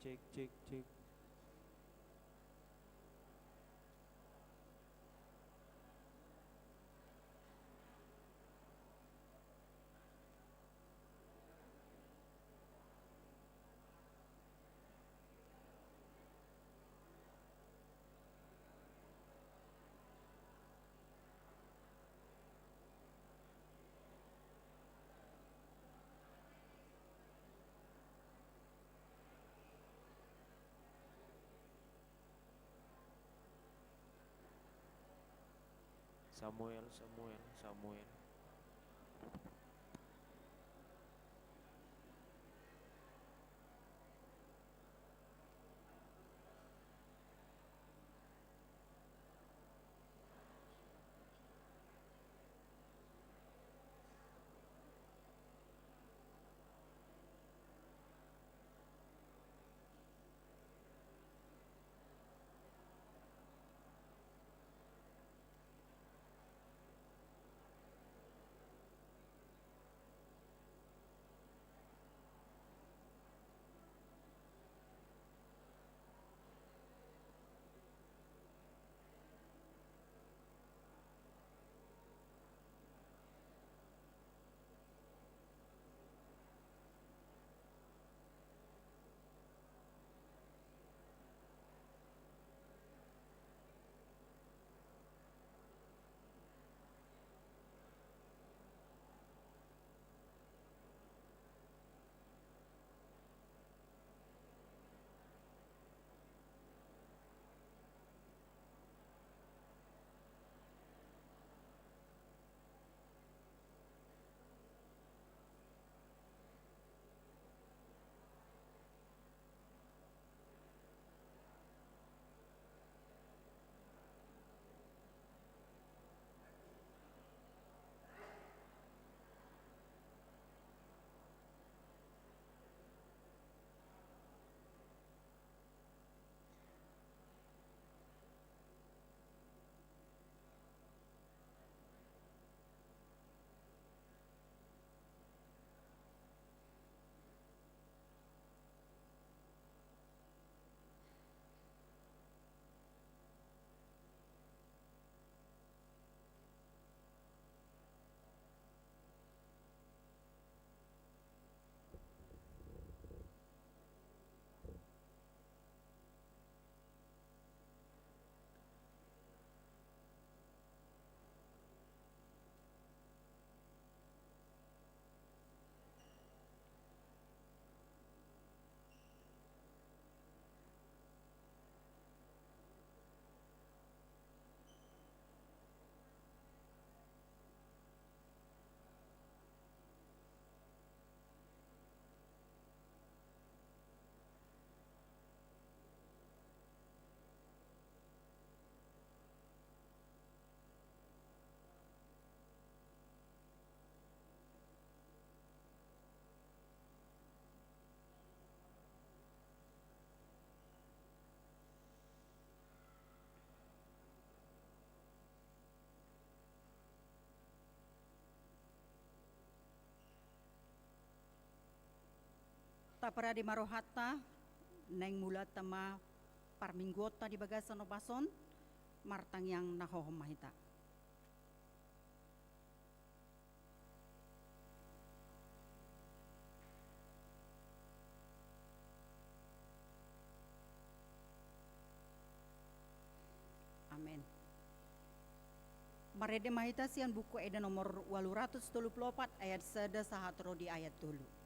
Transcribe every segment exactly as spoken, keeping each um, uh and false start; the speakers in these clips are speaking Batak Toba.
Cek, cek, cek. Samuel, Samuel, Samuel. Taparade ma rohanta, naeng mulaanta ma parmingguonta di bagasan ombas on, martangiang na hohom ma hita. Amen. Marende ma hita sian Buku Ende nomor ualu ratus tolu pulu opat, ayat sada sahat ro di ayat tolu.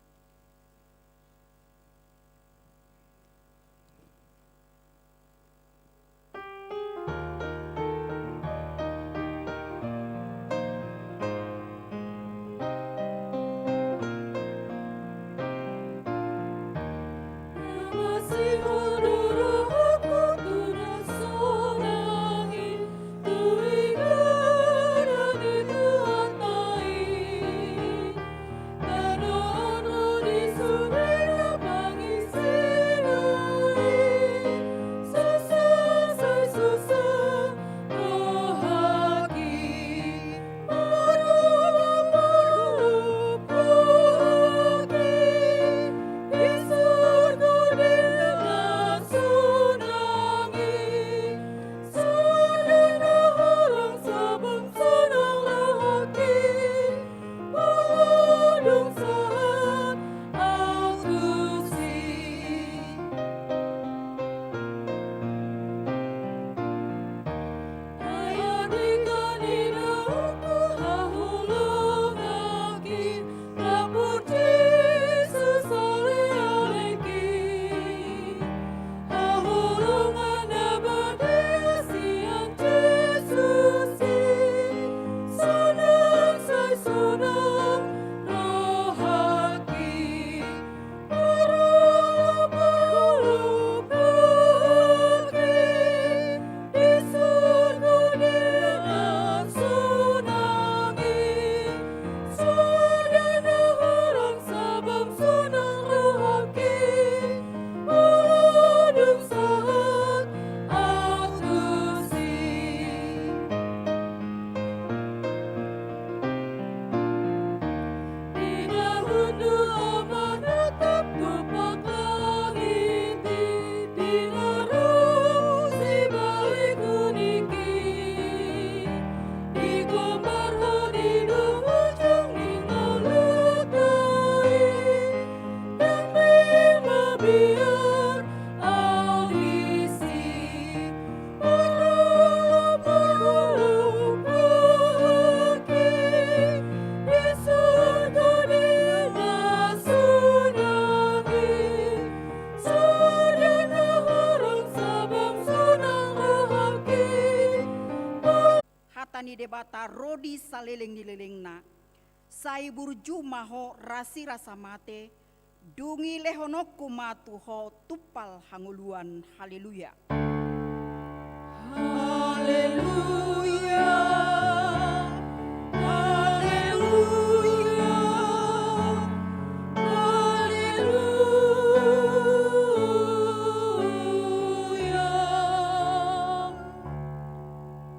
ni Debata ro di saleleng ni lelengna. Sai burju ma ho rasirasa mate, dung i lehononku ma tu ho tumpal hangoluan. Haleluya. Haleluya. Haleluya. Haleluya.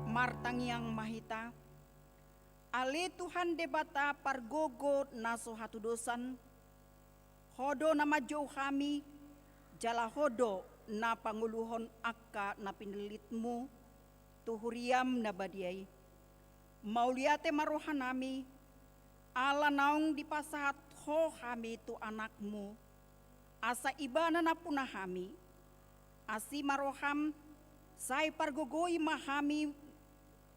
Martangiang ma hita. Ale Tuhan Debata pargogo na so hatudosan, Ho do na manjou hami, jala Ho do na pangoluhon angka na pinillitmu tu huriam na badia i. Mauliate ma rohanami, ala naung dipasahat Ho hami tu Anakmu, asa Ibana nampuna hami. Asi ma roham, sai pargogoi ma hami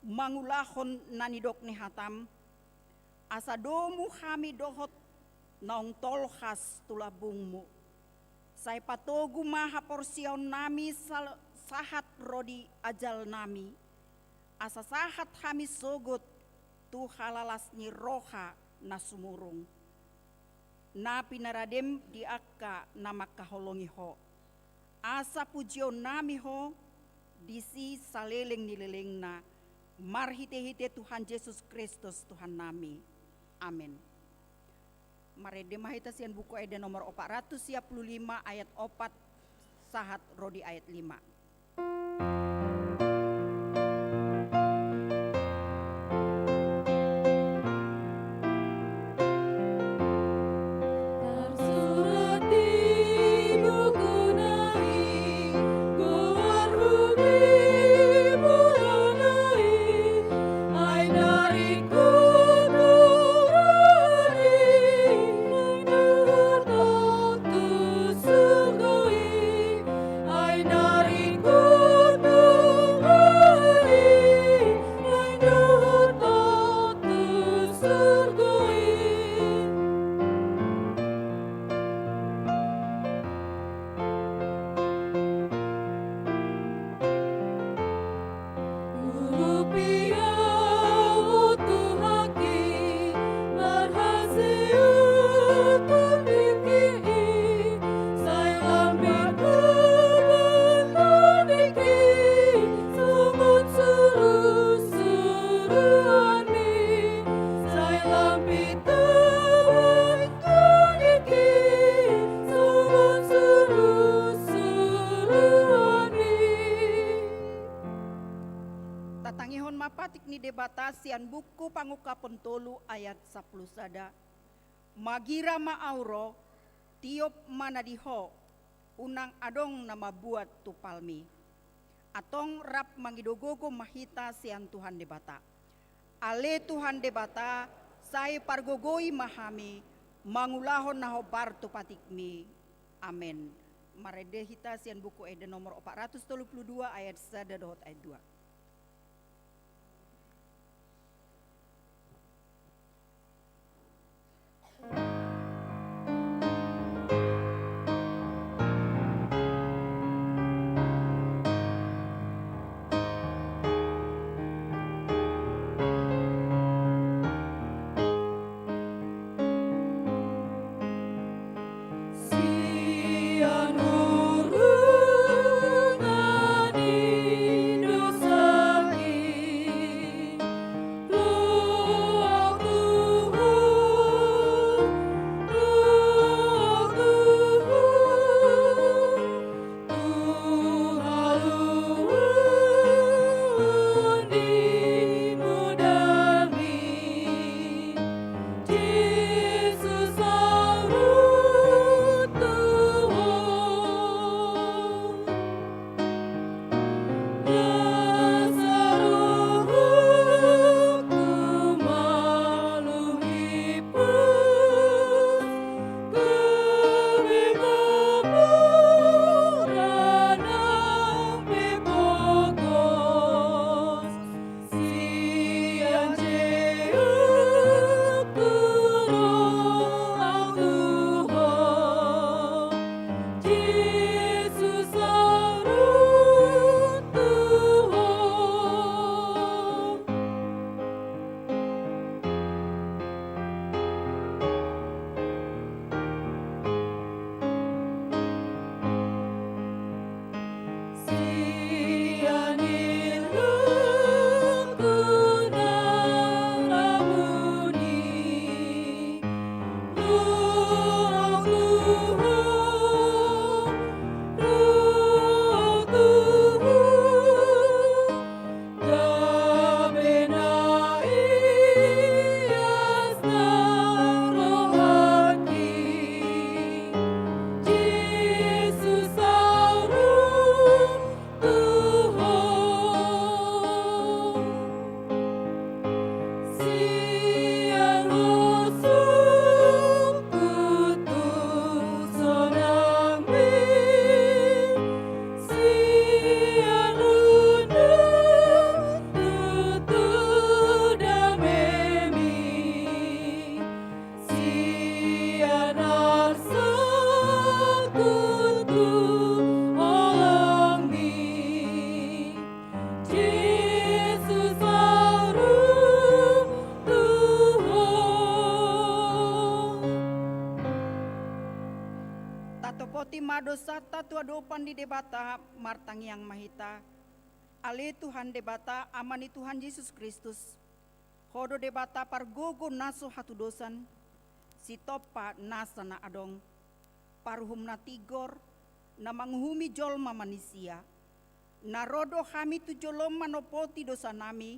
mangulahon na nidok ni hatam, asa domu hami dohot naung tolhas tu lambungmu. Sai patogu ma haporseaonnami sal-, sahat ro di ajalnami, asa sahat hami sogot tu halalas ni roha na sumurung, na pinaradem di angka na mangkaholongi Ho. Asa pujionnami Ho disi saleleng ni lelengna, marhitehite Tuhan Jesus Kristus Tuhannami. Amen. Marende ma hita sian Buku Ende nomor opat ratus sia pulu lima, ayat opat sahat ro di ayat lima. Tarsurat di bukuna i, goarhu di mulana i, ai na ringkot goarna i, ai na ringkot goarna i. Tatangihon ma patik ni Debata sian Buku Pangungkapon tolu ayat sampulu sada. Magira ma Ahu ro, tiop ma na di Ho, unang adong na mambuat tumpalmi. Antong rap mangido gogo ma hita sian Tuhan Debata. Ale Tuhan Debata, sai pargogoi ma hami, mangulahon na hombar tu patikmi. Amen. Marende hita sian Buku Ende nomor opat ratus tolu pulu dua ayat sada dohot ayat dua. Sian urungan ni dosa Ma dosanta tu adopan ni Debata, martangiang ma hita. Ale Tuhan Debata, Ama ni Tuhan Jesus Kristus, Ho do Debata pargogo na so hatudosan, sitompa nasa na adong, paruhum na tigor, na manguhumi jolma manisia. Na ro do hami tu jolom manopoti dosanami,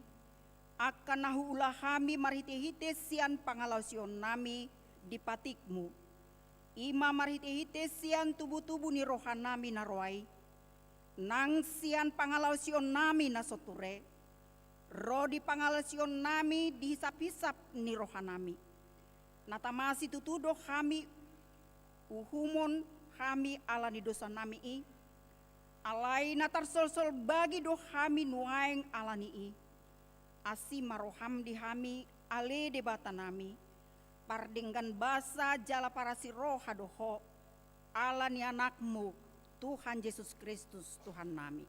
angka na huula hami marhitehite sian pangalaosionnami di patikmu. I ma marhitehite sian tubutubu ni rohanami na ro ai, nang sian pangalaosionnami na so ture, ro di pangalaosionnami di hisaphisap ni rohanami. Na tama situtu do hami uhumon hami ala ni dosanami i, alai na tarsolsol bagi do hami nuaeng ala ni i. Asi ma roham di hami, ale Debatanami, pardenggan basa jala parasi roha do Ho, ala ni Anakmu, Tuhan Jesus Kristus, Tuhannami.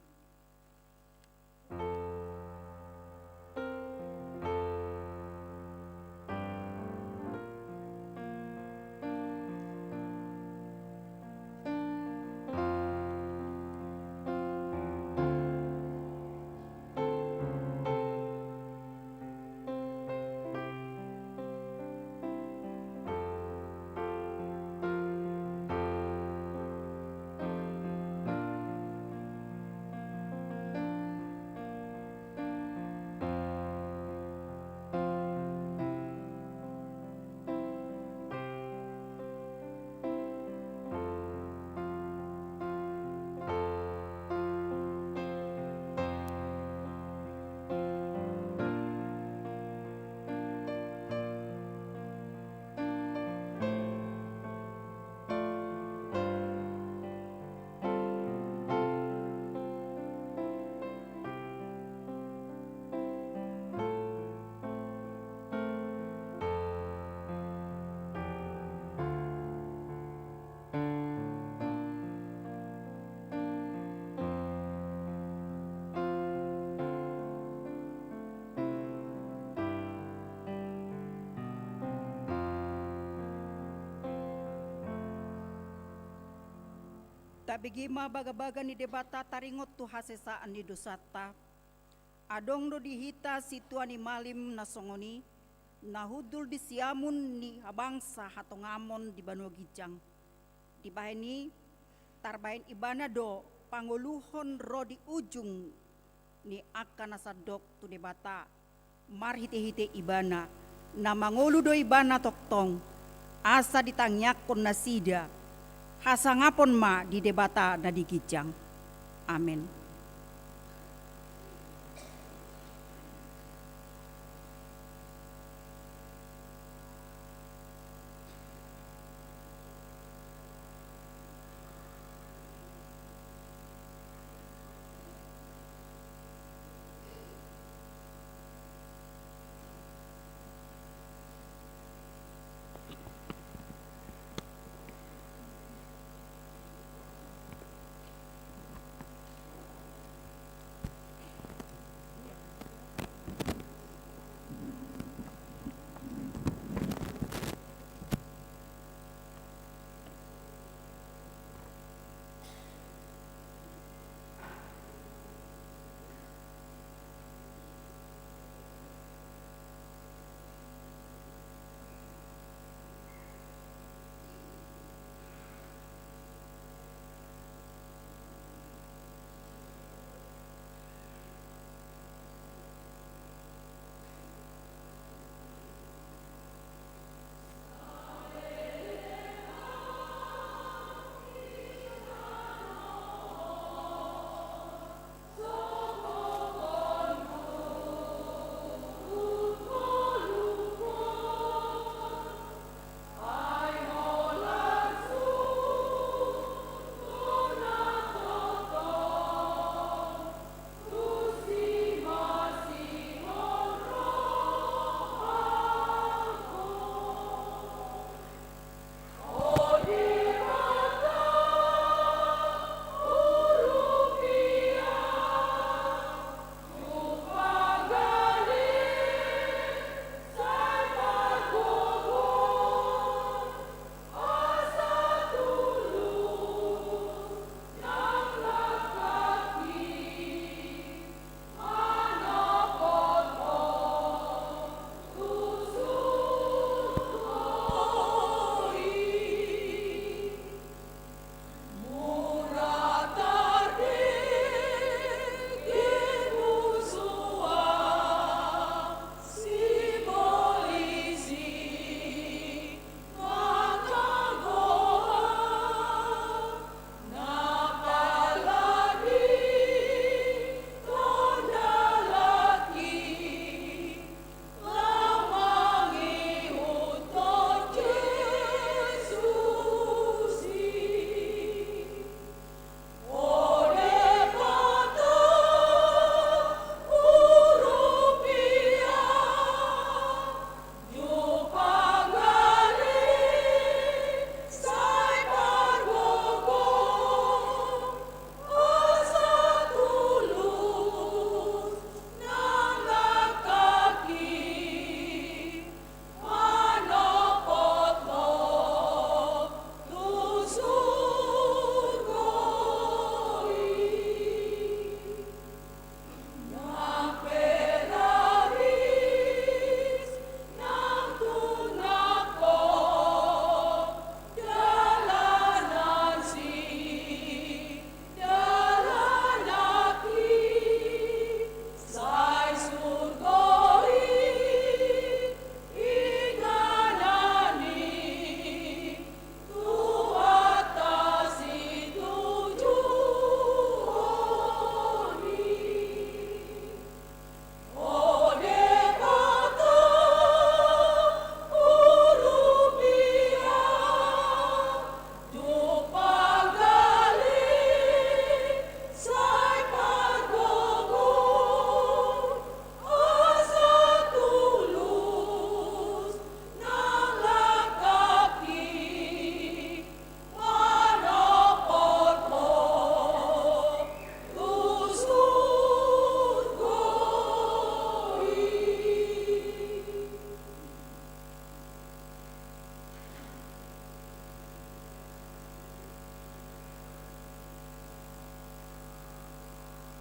Tabege ma bagabaga ni Debata taringot tu hasesaan ni dosanta. Adong do di hita sintua ni malim na songon i, na hundul di siamun ni habangsa hatongamon di banua ginjang. Dibahen i, tarbahen ibana do pangoluhon ro di ujung ni angka na sandok tu Debata, marhitehite ibana, na mangolu do ibana tongtong, asa ditangiangkon nasida, hasangapon ma di Debata na di ginjang. Amen.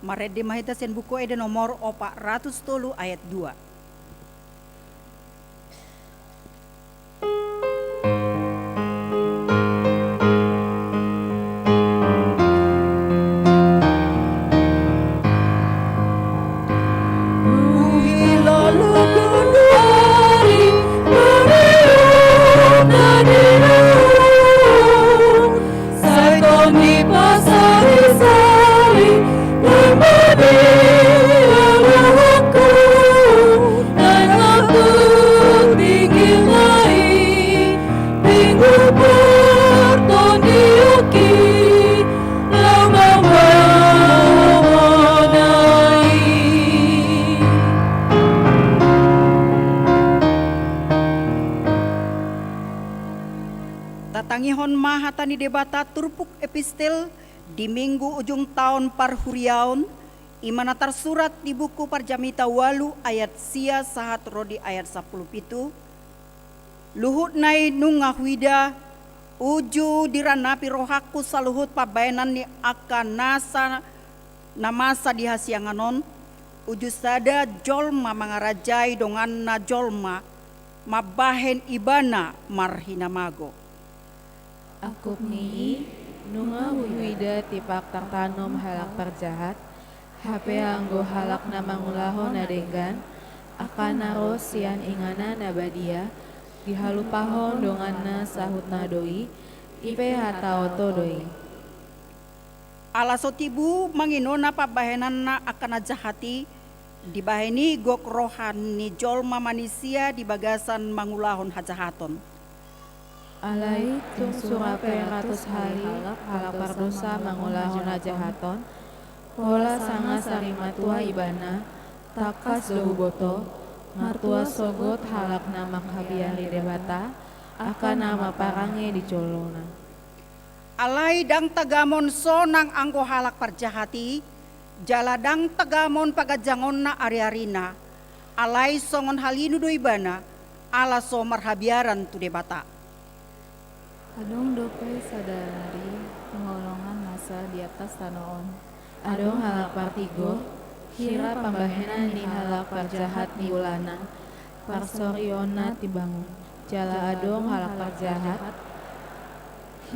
Marende ma hita sian Buku Ende nomor opat ratus tolu ayat dua. Tatangihon ma hata ni Debata turpuk epistel di Minggu ujung taon parhuriaon, i ma na tarsurat di buku Parjamita ualu ayat sia sahat ro di ayat sampulu pitu. Luhutna i nunga huida, uju diranapi rohangku saluhut pambahenan ni angka nasa na masa di hasiangan on, uju sada jolma mangarajai donganna jolma, mambahen ibana marhinamago. Angkup ni i, nunga huida tipak tartanom halak parjahat, hape anggo halak na mangulahon na denggan, angka na ro sian inganan na badia, dihalupahon donganna saluhutna do i, i pe hata oto do i. Ala so tibu manginona pambahenanna angka na jahat i, dibahen i gok roha ni jolma manisia di bagasan mangulahon hajahaton. Alai tung sura pe ratus hali halak pardosa mangulahon hajahaton, pola sanga sarimatua ibana, tangkas do huboto, martua sogot halak na manghabiari Debata, angka na marparange di jolona. Alai ndang tagamon sonang anggo halak parjahat i, jala ndang tagamon paganjangonna ariarina, alai songon halinu do ibana, ala so marhabiaran tu Debata. Adong dope sadari hangoluan nasa di atas tano on. Adong halak partigor, hira pambahenan ni halak parjahat niulana, parsorionna timbang on. Jala adong halak parjahat,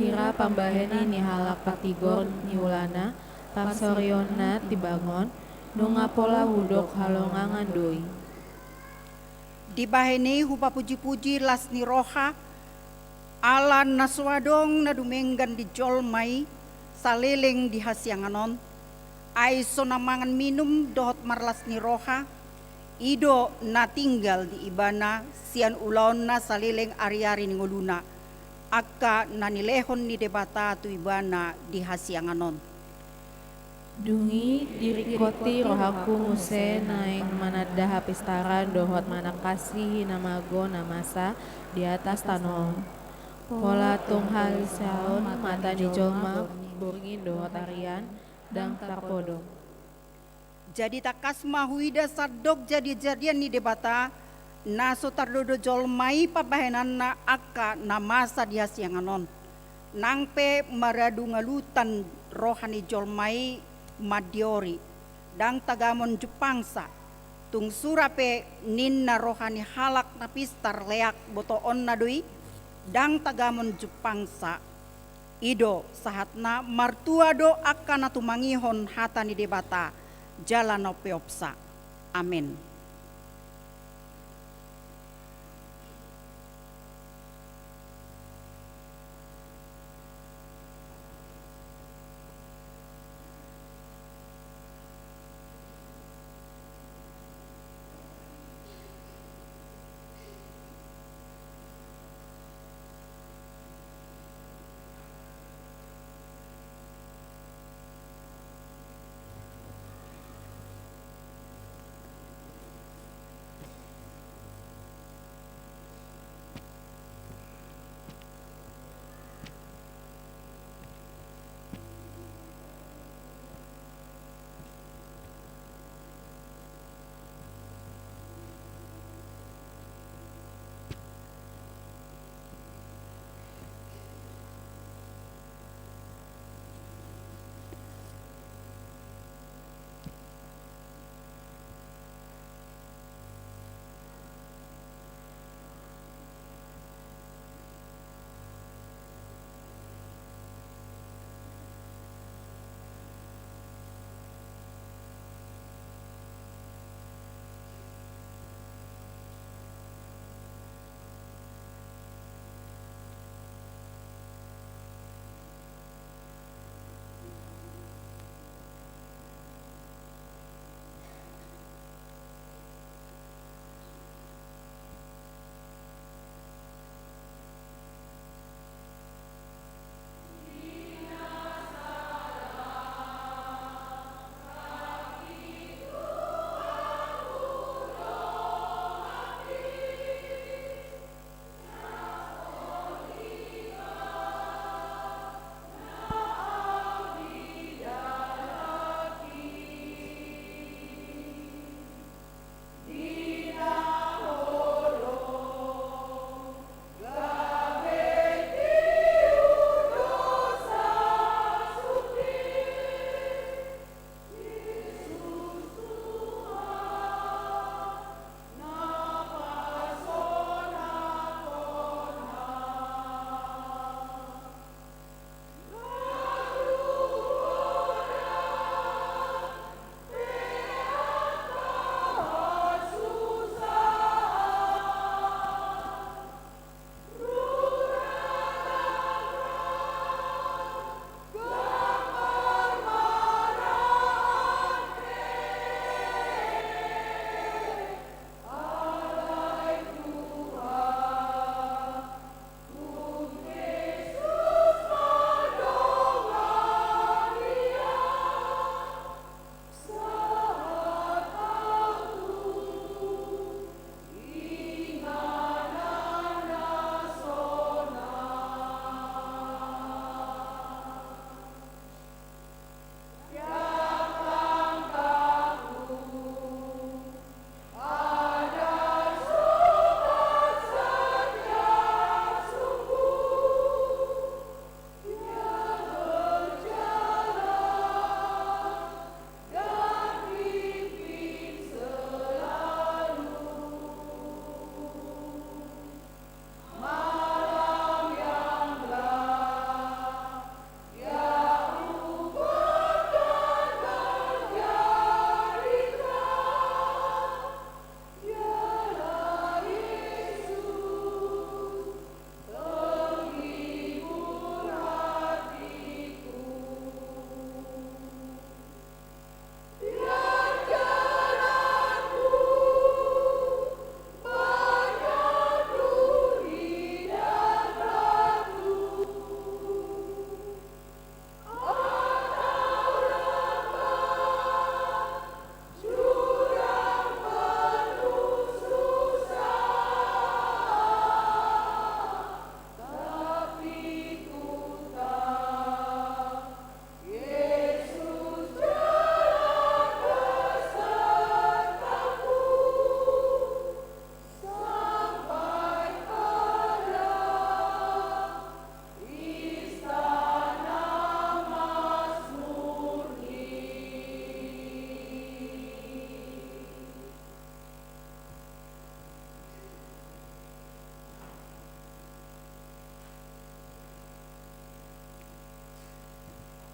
hira pambahenan ni halak partigor niulana, parsorionna timbang on, nunga pola hudok halongangan do i. Dibahen i hupapujipuji las ni roha, ala na so adong na dumenggan di jolma i saleleng di hasiangan on, ai so na mangan minum dohot marlas ni roha, i do na tinggal di ibana sian ulaonna saleleng ariari ni ngoluna, angka na nilehon ni Debata tu ibana di hasiangan on. Dung i diringkoti rohangku muse naeng mananda hapistaran dohot manangkasi hinamago na masa di atas tano on. Pola tung halisaon mata ni jolma borngin dohot arian, ndang tarpodom. Jadi tangkas ma huida sandok jadijadian ni Debata, na so tardodo jolma i pambahenanna angka na masa di hasiangan on. Nang pe maradu ngalutan roha ni jolma i mandiori, ndang tagamon jumpangsa. Tung sura pe ninna roha ni halak na pistar leak botoonna do i, ndang tagamon jumpangsa. I do sahatna, martua do angka na tumangihon hata ni Debata, jala na umpeopsa. Amen.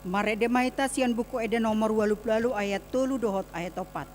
Marende ma hita sian Buku Ende nomor ualu pulu ualu, ayat tolu dohot ayat opat.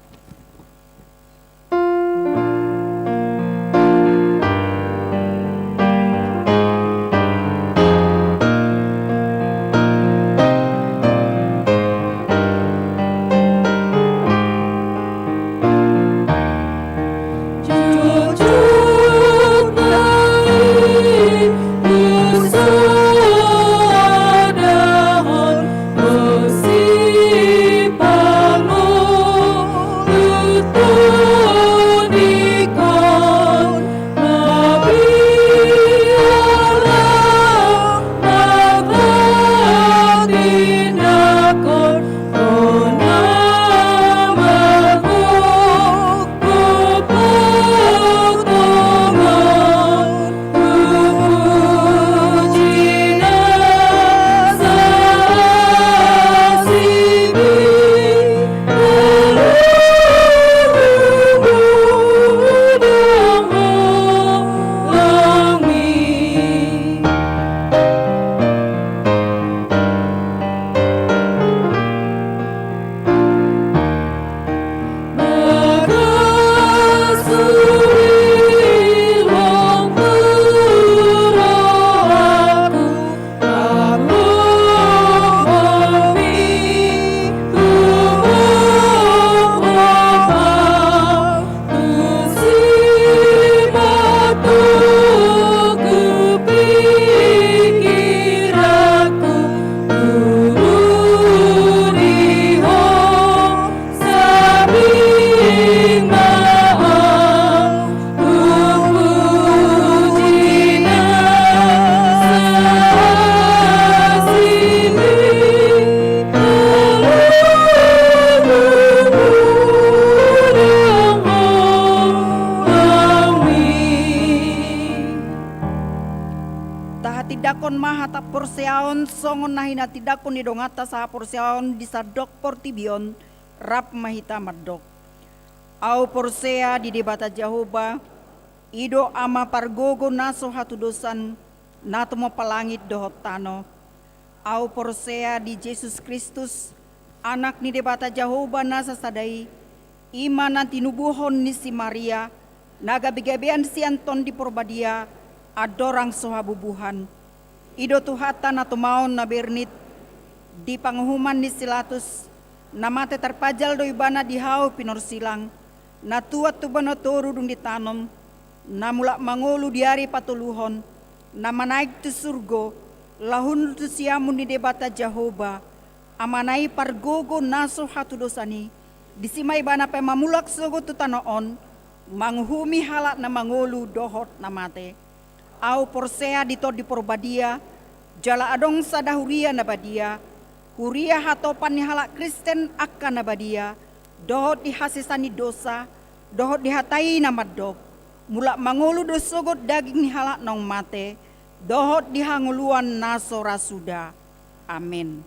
Tahatindangkon ma hata porseaon songon na hinatindangkon ni donganta sahaporseaon di sandok portibi on. Rap ma hita mandok. Ahu porsea di Debata Jahowa, i do Ama pargogo na so hatudosan, na tumompa langit dohot tano. Ahu porsea di Jesus Kristus, Anak ni Debata Jahowa na sasada i, i ma na tinubuhon ni si Maria, na gabegabean sian Tondi Porbadia, andorang so habubuhan. I do Tuhanta na tumaon na bernit, di panguhuman ni si Latus, na mate tarpajal do ibana di hau pinorsilang, na tuat tu banua toru dung ditanom, na mulak mangolu di ari patoluhon, na manaek tu surgo, laho hundul tu siamun ni Debata Jahowa, Amana i pargogo na so hatudosan i, disi ma ibana pe mamulak sogot tu tano on, manguhumi halak na mangolu dohot na mate. Ahu porsea di Tondi Porbadia, jala adong sada huria na badia, huria hatopan ni halak Kristen angka na badia, dohot di hasesaan ni dosa, dohot di hata i na mandok, mulak mangolu do sogot daging ni halak naung mate, dohot di hangoluan na so ra suda. Amen.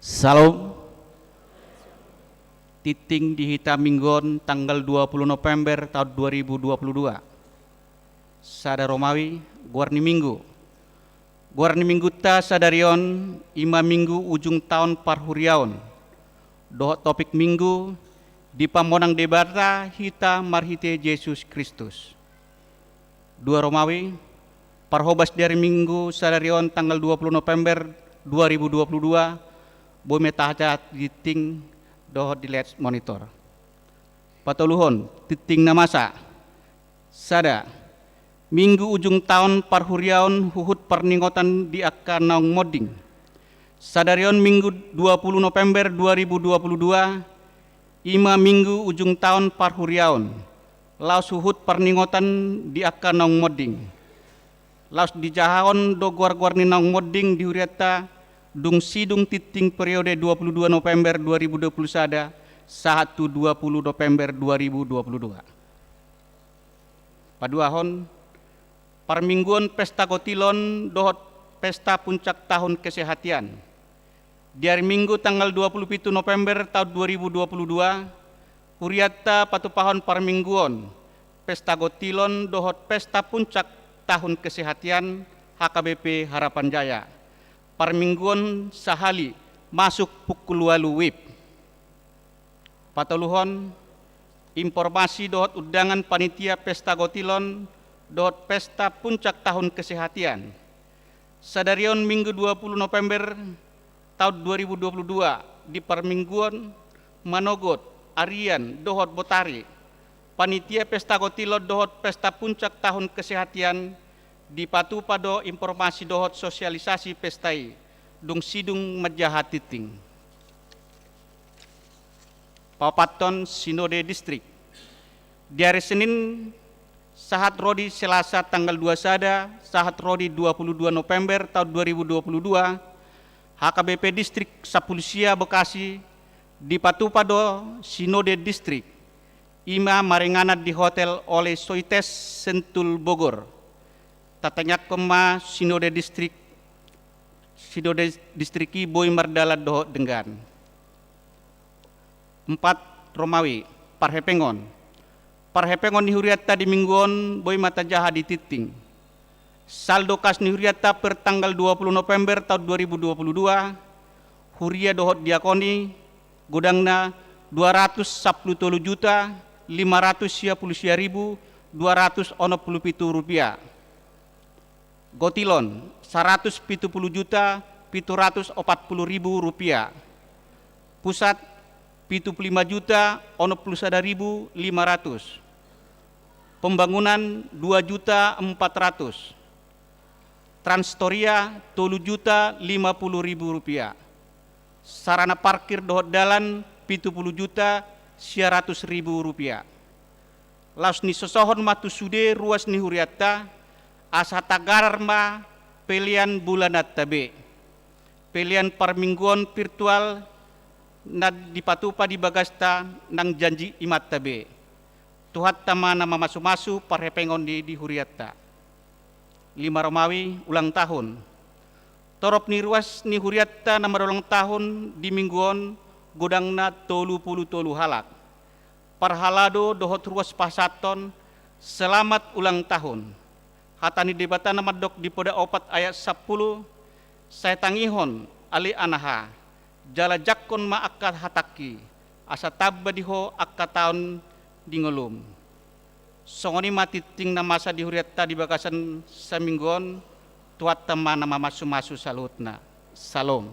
Salam. Tingting di hita minggu on tanggal dua puluh November tahun dua ribu dua puluh dua. Sada Romawi, goar ni minggu. Goar ni minggunta sadari on i ma minggu ujung taon parhuriaon. Dohot topik minggu, dipamonang Debata hita marhite Jesus Kristus. Dua Romawi, parhobas di ari minggu sadari on tanggal dua puluh November dua ribu dua puluh dua, boi ma tacatat di tingting dohot di layar monitor. Patoluhon, tingting na masa. Sada, minggu ujung taon parhuriaon huhut parningotan di angka naung monding. Sadari on minggu dua puluh November dua ribu dua puluh dua, i ma minggu ujung taon parhuriaon. Laos huhut parningotan di angka naung monding. Laos dijahahon do goar-goar ni naung monding di hurianta, dung sidung tingting periode dua puluh dua November dua ribu dua puluh sada, sahat tu dua puluh November dua ribu dua puluh dua. Paduahon, parmingguon pesta gotilon dohot pesta puncak tahun kesehatian. Di ari minggu tanggal dua puluh pitu November tahun dua ribu dua puluh dua, hurianta patupahon parmingguon pesta gotilon dohot pesta puncak tahun kesehatian H K B P Harapan Jaya. Parmingguon sahali masuk pukul ualu wib. Patoluhon, informasi dohot undangan panitia pesta gotilon dohot pesta puncak tahun kesehatian. Sadari on minggu dua puluh November tahun dua ribu dua puluh dua di parmingguon manogot, arian dohot botari. Panitia pesta gotilon dohot pesta puncak tahun kesehatian dipatupa do informasi dohot sosialisasi pesta i, dung sidung manjaha tingting. Paopathon, sinode distrik. Di ari Senin sahat ro di Selasa tanggal dua sada sahat ro di dua puluh dua November tahun dua ribu dua puluh dua, H K B P Distrik Sampulu Sia Bekasi dipatupa do sinode distrik, i ma maringanan di Hotel Ole Soites Sentul Bogor. Tatangiangkon ma sinode distrik, sinode distrik i boi mardalan dohot denggan. Empat, Romawi, parhepengon. Parhepengon ni hurianta di minggu on boi ma tajaha di tingting. Saldo kas ni hurianta per tanggal dua puluh November tahun dua ribu dua puluh dua, huria dohot diakon i, godangna dua ratus sampulu tolu juta lima ratus sia pulu sia ribu dua ratus onom pulu pitu rupiah. Gotilon, saratus pitu pulu juta pitu ratus opat pulu ribu rupiah. Pusat, pitu pulu lima juta onom pulu sada ribu lima ratus. Pembangunan, dua juta empat ratus. Transtoria, tolu juta lima pulu ribu rupiah. Sarana parkir dohot dalan, pitu pulu juta sia ratus ribu rupiah. Laos nisosohon ma tu sude ruas ni hurianta, asa tagarar ma pelean bulananta be. Pelean parmingguon virtual na dipatupa di bagasta nang janji imanta be. Tuhanta ma na mamasumasu parhepengon ni di hurianta. Lima, Romawi, ulang tahun. Torop ni ruas ni hurianta na marulang tahun di minggu on godangna tolu pulu tolu halak. Parhalado dohot ruas pasahathon, selamat ulang tahun. Hata ni Debata na mandok di Poda opat ayat sampulu, sai tangihon ale anaha, jala jangkon ma angka hatangki, asa tamba di ho angka taon di ngolum. Songon i ma tingting na masa di hurianta di bagasan saminggu on, Tuhanta ma na mamasumasu saluhutna. Salom.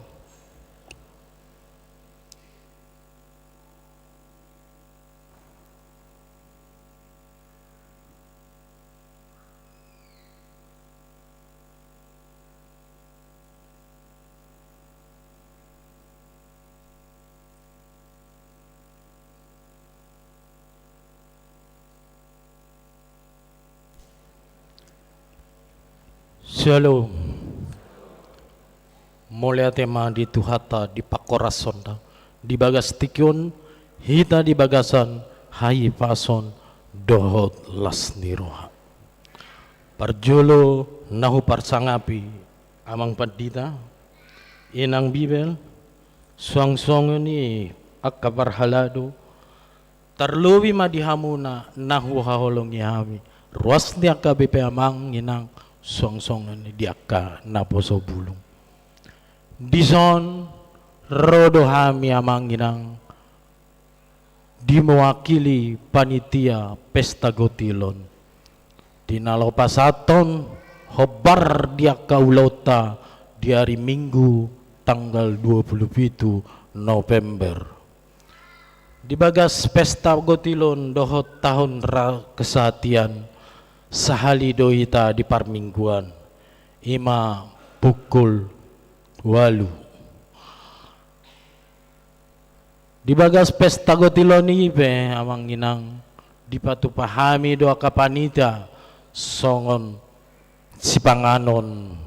Syalom. Mauliate ma di Tuhanta di pangkorashonna di bagas tingki on, hita di bagasan hahipason dohot las ni roha. Parjolo na huparsangapi amang pandita, inang Bibel, suang songon i angka parhalado, tarlobi ma di hamuna na huhaholongi hami, ruas ni angka B P amang inang, suang songon i di angka naposo bulung. Dison ro do hami amang inang, di mewakili panitia Pesta Gotilon, di na laho pasahathon hombar di angka ulaonta di ari Minggu tanggal dua puluh pitu November. Di bagas Pesta Gotilon dohot tahun ra kesehatian, sahali do hita di parmingguan, i ma pukul ualu. Di bagas Pesta Gotilon i pe amang inang, dipatupa hami do angka panitia songon sipanganon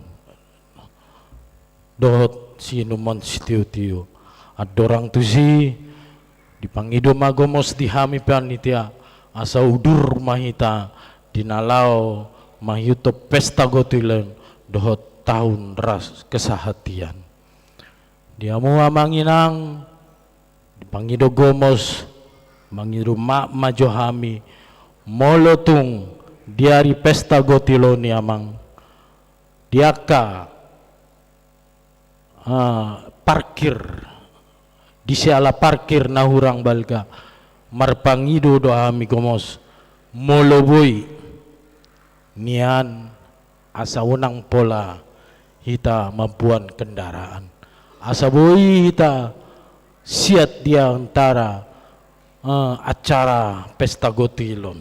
dohot siinumon sitiotio. Andorang tusi, dipangido ma gomos di hami panitia, asa udur ma hita di na laho mangihuthon Pesta Gotilon dohot tahun ra kesehatian. Di hamu amang inang, dipangido gomos, mangido maaf ma jo hami, molo tung di ari Pesta Gotilon i amang, di angka, ah, parkir, di siala parkir na hurang balga, marpangido do hami gomos, molo boi nian asa unang pola hita mamboan kendaraan. Asa boi hita siat di antara, eh, acara Pesta Gotilon.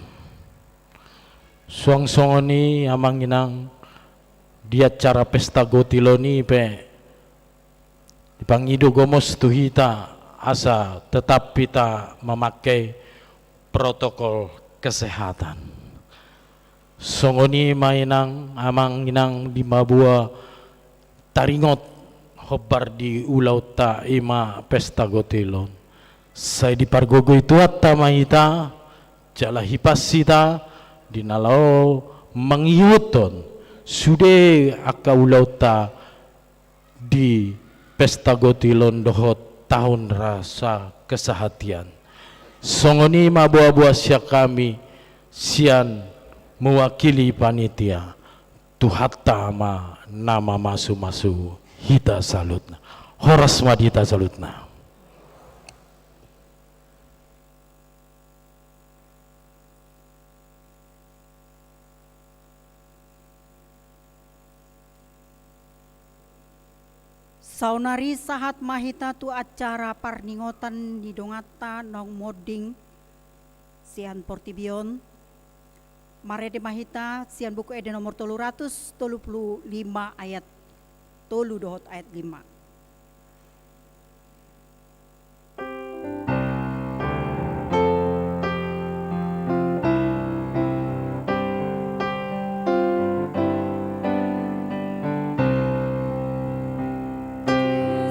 Suang songon i amang inang, di acara Pesta Gotilon i pe dipangido gomos tu hita asa tetap hita memakai protokol kesehatan. Songon i ma inang, amang inang, di maboa taringot hombar di ulaonta i ma Pesta Gotilon. Sai dipargogoi Tuhanta ma hita, jala hipas hita di na laho mangihuthon sude angka ulaonta di Pesta Gotilon dohot tahun ra kesehatian. Songon i ma boa-boa sian hami, sian mewakili panitia. Tuhanta ma na mamasu-masu hita saluhutna. Horas ma di hita saluhutna. Saonari sahat ma hita tu acara parningotan ni donganta naung monding sian portibi on. Marende ma hita sian Buku Ende nomor tolu ratus tolu pulu lima ayat tolu dohot ayat lima.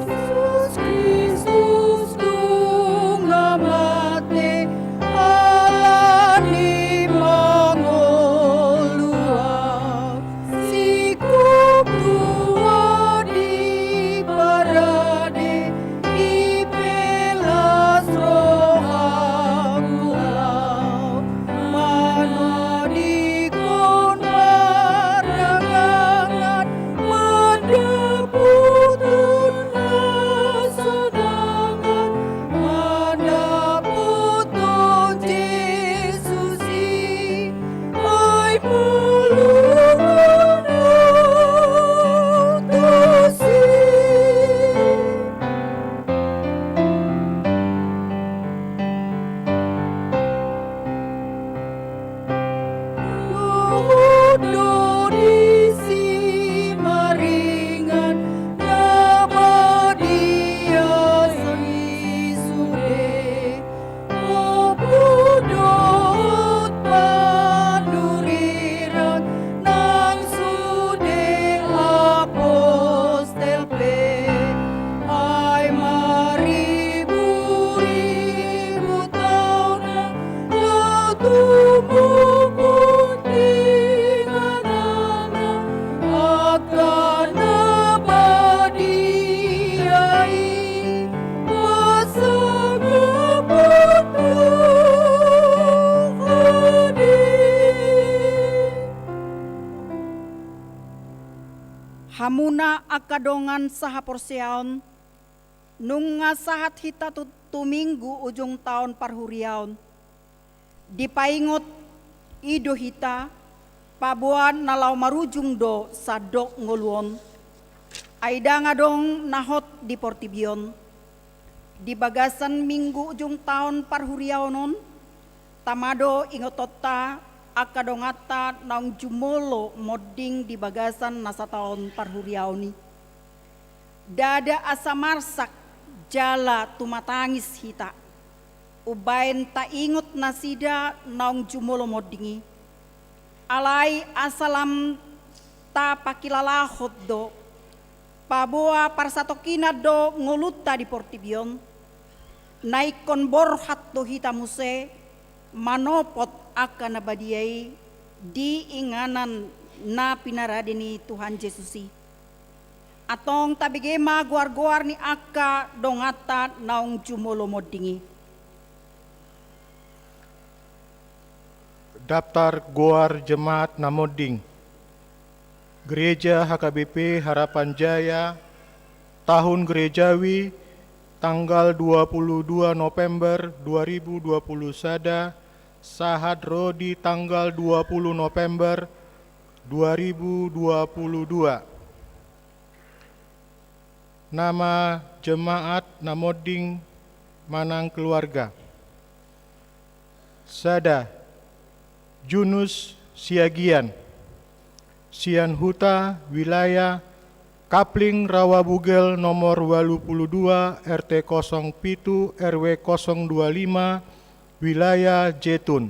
Jesus Kristus nunga mate ala ni pangoluan, singkop tua di Hamuna angka dongan sahaporseaon, nunga sahat hita tu, tu minggu ujung taon parhuriaon. Dipaingot i do hita, paboa na laho marujung do sandok ngolu on. Ai ndang adong na hot di portibi on. Di bagasan minggu ujung taon parhuriaon on, tama do ingotonta angka donganta naung jumolo monding di bagasan na sataon parhuriaon i. Ndada asa marsak jala tumatangis hita umbaen taingot nasida naung jumolo monding i. Alai asa lam tapakilalahon do, paboa parsatongkinan do ngolunta di portibi on, na ingkon borhat do hita muse manopot angka na badia i di inganan na pinarade ni Tuhan Jesus i. Antong tabege ma goar-goar ni angka donganta naung jumolo monding i. Daftar goar jemaat na monding. Gereja H K B P Harapan Jaya, tahun gerejawi tanggal dua puluh dua November dua ribu dua puluh sada, sahat ro di tanggal dua puluh November dua ribu dua puluh dua. Nama jemaat na monding manang keluarga. Sada, Junus Siagian, sian Huta Wilaya Kapling Rawa Bugel nomor ualu pulu dua, R T kosong pitu, R W kosong dua lima, Wilaya Jetun.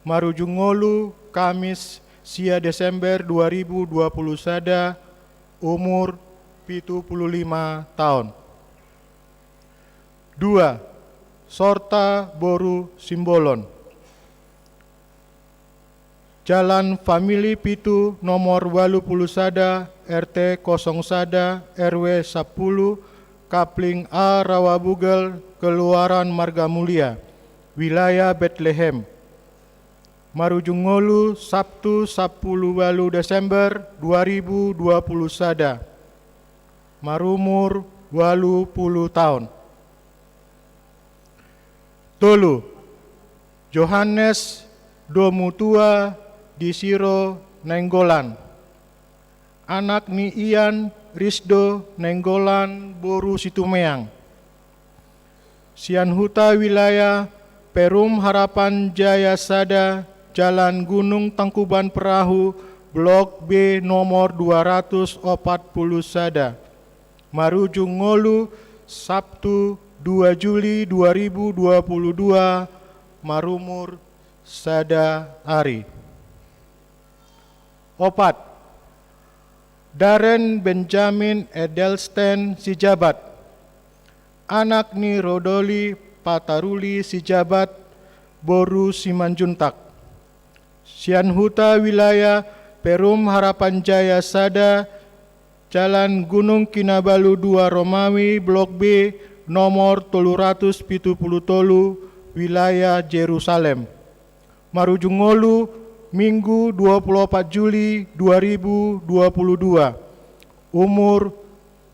Marujung ngolu Kamis sia Desember dua ribu dua pulu sada, umur pitu pulu lima taon. Dua, Sorta boru Simbolon. Jalan Famili pitu, nomor ualu pulu sada, R T kosong sada, R W sampulu, Kapling A, Rawa Bugel, Keluaran Marga Mulia, Wilaya Betlehem. Marujung ngolu Sabtu sampulu ualu Desember dua ribu dua pulu sada. Marumur ualu pulu taon. Tolu, Johannes Domutua di Siro Nainggolan, anak ni Ian Risdo Nainggolan boru Situmeang. Sian Huta Wilaya Perum Harapan Jaya sada, Jalan Gunung Tangkuban Perahu, Blok B, nomor dua ratus opat pulu sada. Marujung ngolu Sabtu dua Juli dua ribu dua pulu dua, marumur sada ari. Opat, Daren Benjamin Edelsten Sijabat, anak ni Rodoli Pataruli Sijabat boru Simanjuntak. Sian Huta Wilaya Perum Harapan Jaya sada, Jalan Gunung Kinabalu dua Romawi, Blok B, nomor tolu ratus pitu pulu tolu, Wilaya Jerusalem. Marujung ngolu Minggu dua pulu opat Juli dua ribu dua pulu dua. Umur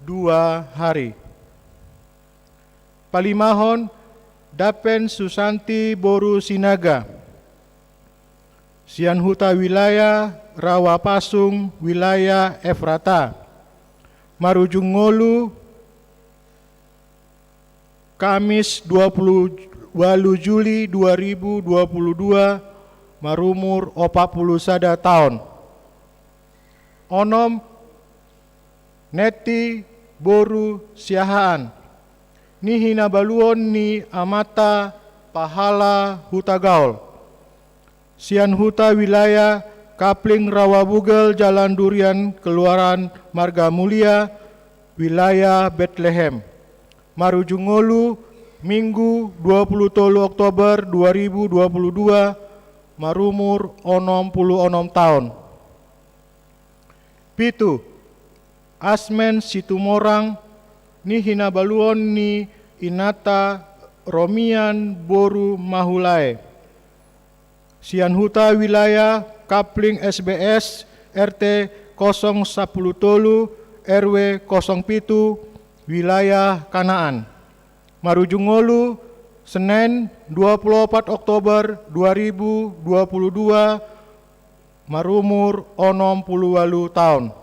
dua hari. Palimahon, Dapen Susanti boru Sinaga. Sian Huta Wilaya Rawa Pasung, Wilaya Efrata. Marujung ngolu Kamis dua pulu ualu Juli dua ribu dua pulu dua, marumur opat pulu sada taon. Onom, Neti boru Siahaan, ni hinabaluon ni amanta Pahala Hutagaol. Sian Huta Wilaya Kapling Rawa Bugel, Jalan Durian, Keluaran Marga Mulia, Wilaya Betlehem. Marujung ngolu Minggu dua pulu tolu Oktober dua ribu dua pulu dua, marumur onom pulu onom taon. Pitu, Asmen Situmorang, ni hinabaluon ni inanta Romian boru Mahulae. Sian Huta Wilaya Kapling S B S, R T kosong sampulu tolu, R W kosong pitu, wilayah Kanaan. Marujung ngolu, Senen, dua puluh opat Oktober dua ribu dua puluh dua, marumur onom puluh ualu taon.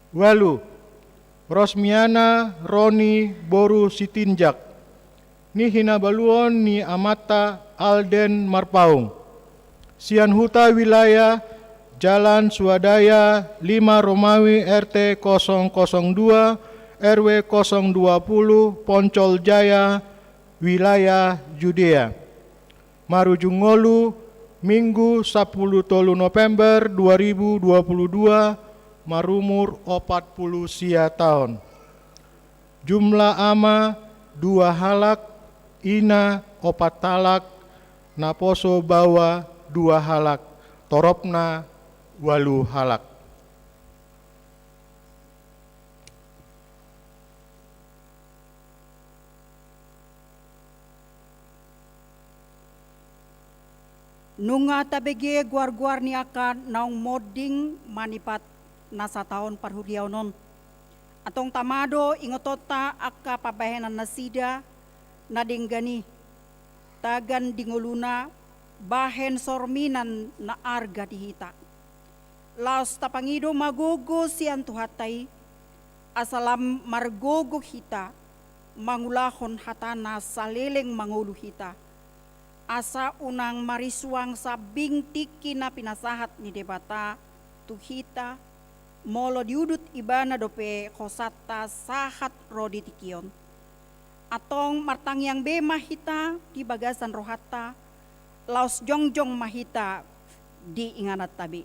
Ualu, Rosmiana Roni boru Sitinjak, ni hinabaluon ni amanta Alden Marpaung. Sian huta wilayah Jalan Swadaya lima Romawi, R T kosong kosong dua, R W kosong dua puluh, Poncol Jaya, wilayah Judea. Marujung ngolu, Minggu sampulu tolu November dua ribu dua puluh dua, marumur opat puluh sia taon. Jumlah ama dua halak, ina opat halak, naposo baoa dua halak, toropna ualu halak. Nunga tabege goar-goar ni angka naung monding manipat na sataon parhuriaon on. Antong tama do ingotonta angka pambahenan nasida na denggan i, tagan di ngoluna bahen sorminan na arga di hita. Laos tapangido ma gogo sian Tuhanta i, asa lam margogo hita mangulahon hatana saleleng mangolu hita, asa unang marisuang sambing tingki na pinasahat ni Debata tu hita, molo diudut Ibana dope hosanta sahat ro di tingki on. Antong martangiang be ma hita di bagasan rohanta, laos jongjong ma hita di ingananta be.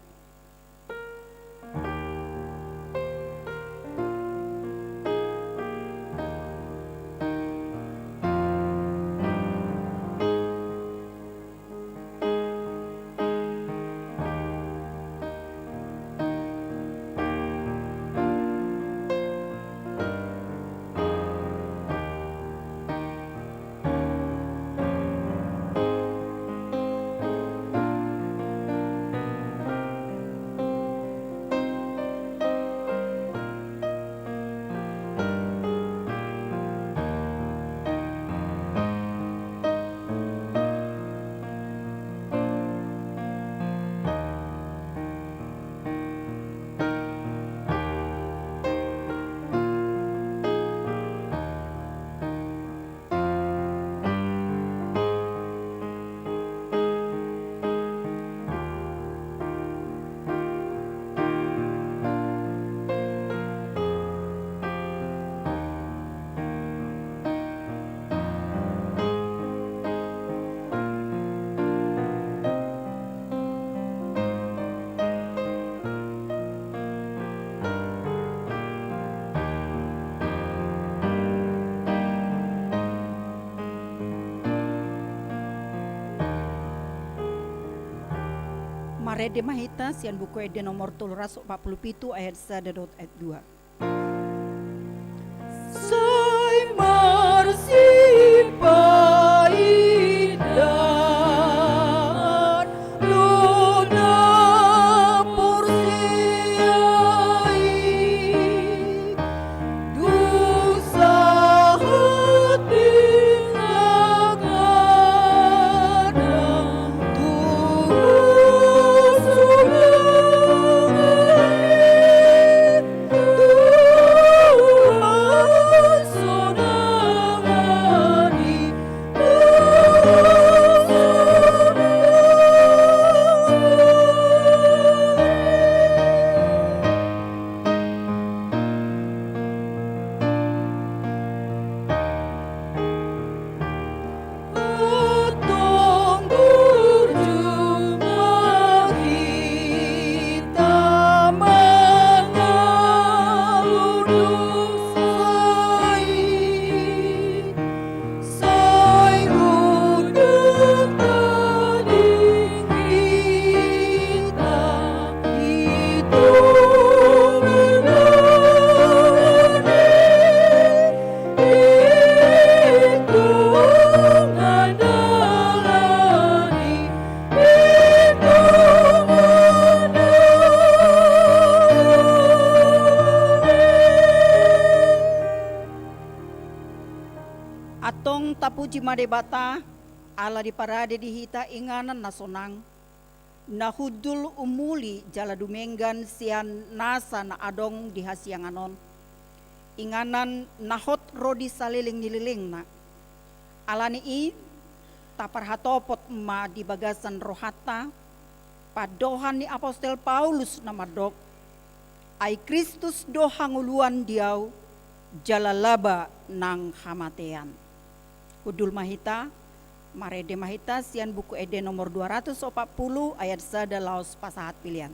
Marende ma hita sian Buku Ende nomor tolu ratus opat puluh pitu ayat sada dohot ayat dua. Sai marsipaindahan do na porsea i, dung sahat di na gadang tu surga i. Puji ma Debata, ala diparade di hita inganan na sonang, na hundul umuli jala dumenggan sian nasa na adong di hasiangan on. Inganan na hot ro di saleleng ni lelengna. Ala ni i, taparhatopot ma di bagasan rohanta, pandohan ni apostel Paulus na mandok: Ai Kristus do hangoluan di ahu, jala laba nang hamatean. Hundul ma hita, marende ma hita sian Buku Ende nomor dua ratus opat puluh ayat sada laos pasahat pilian.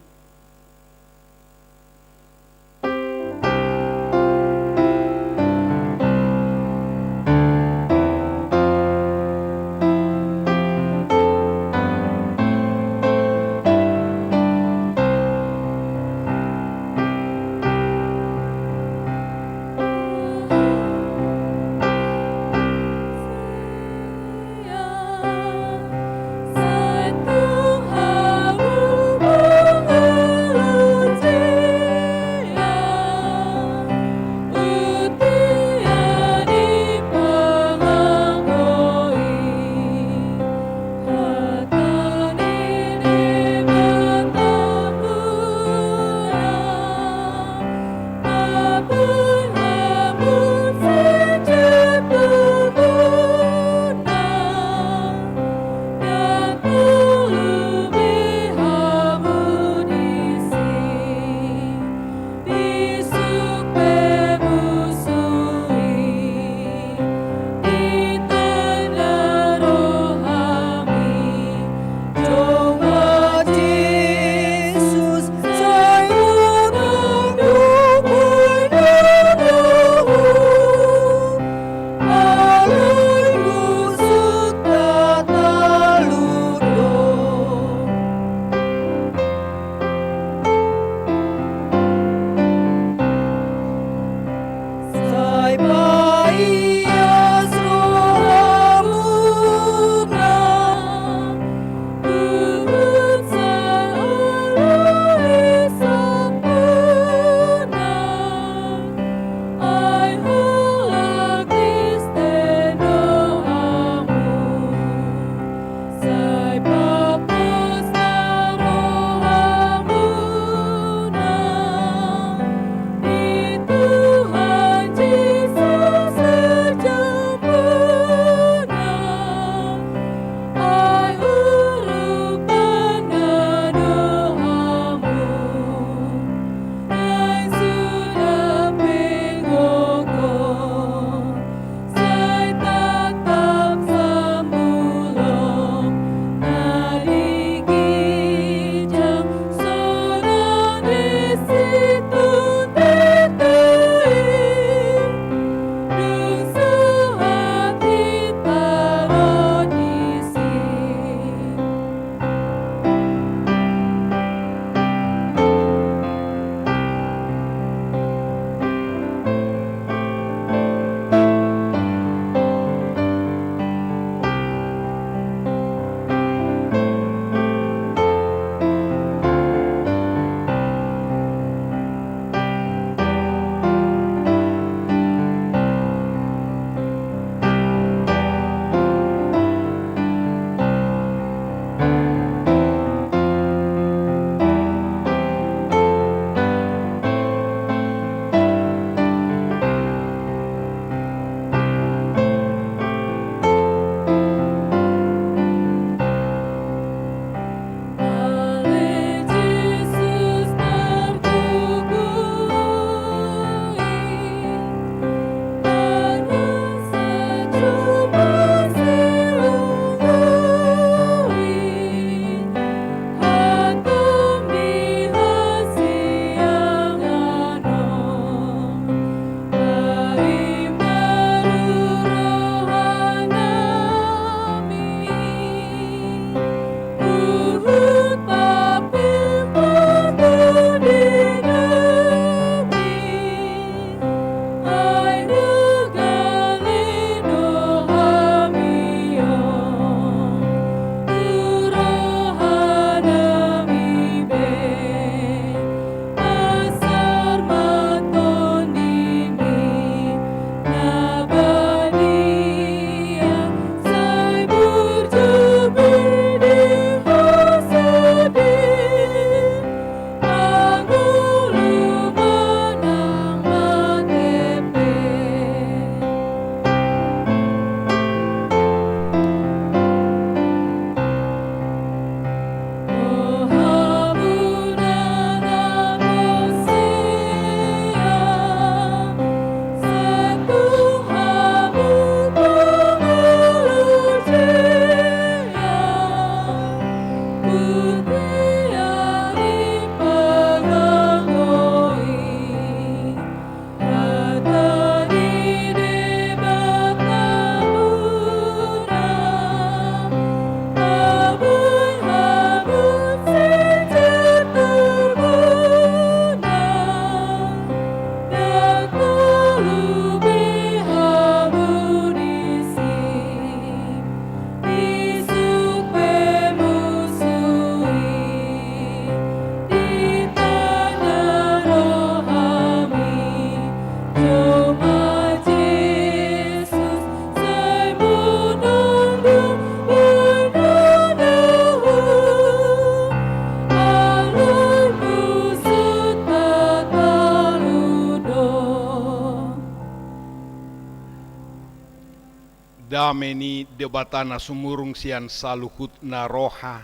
Dame ni Debata na sumurung sian saluhutna roha,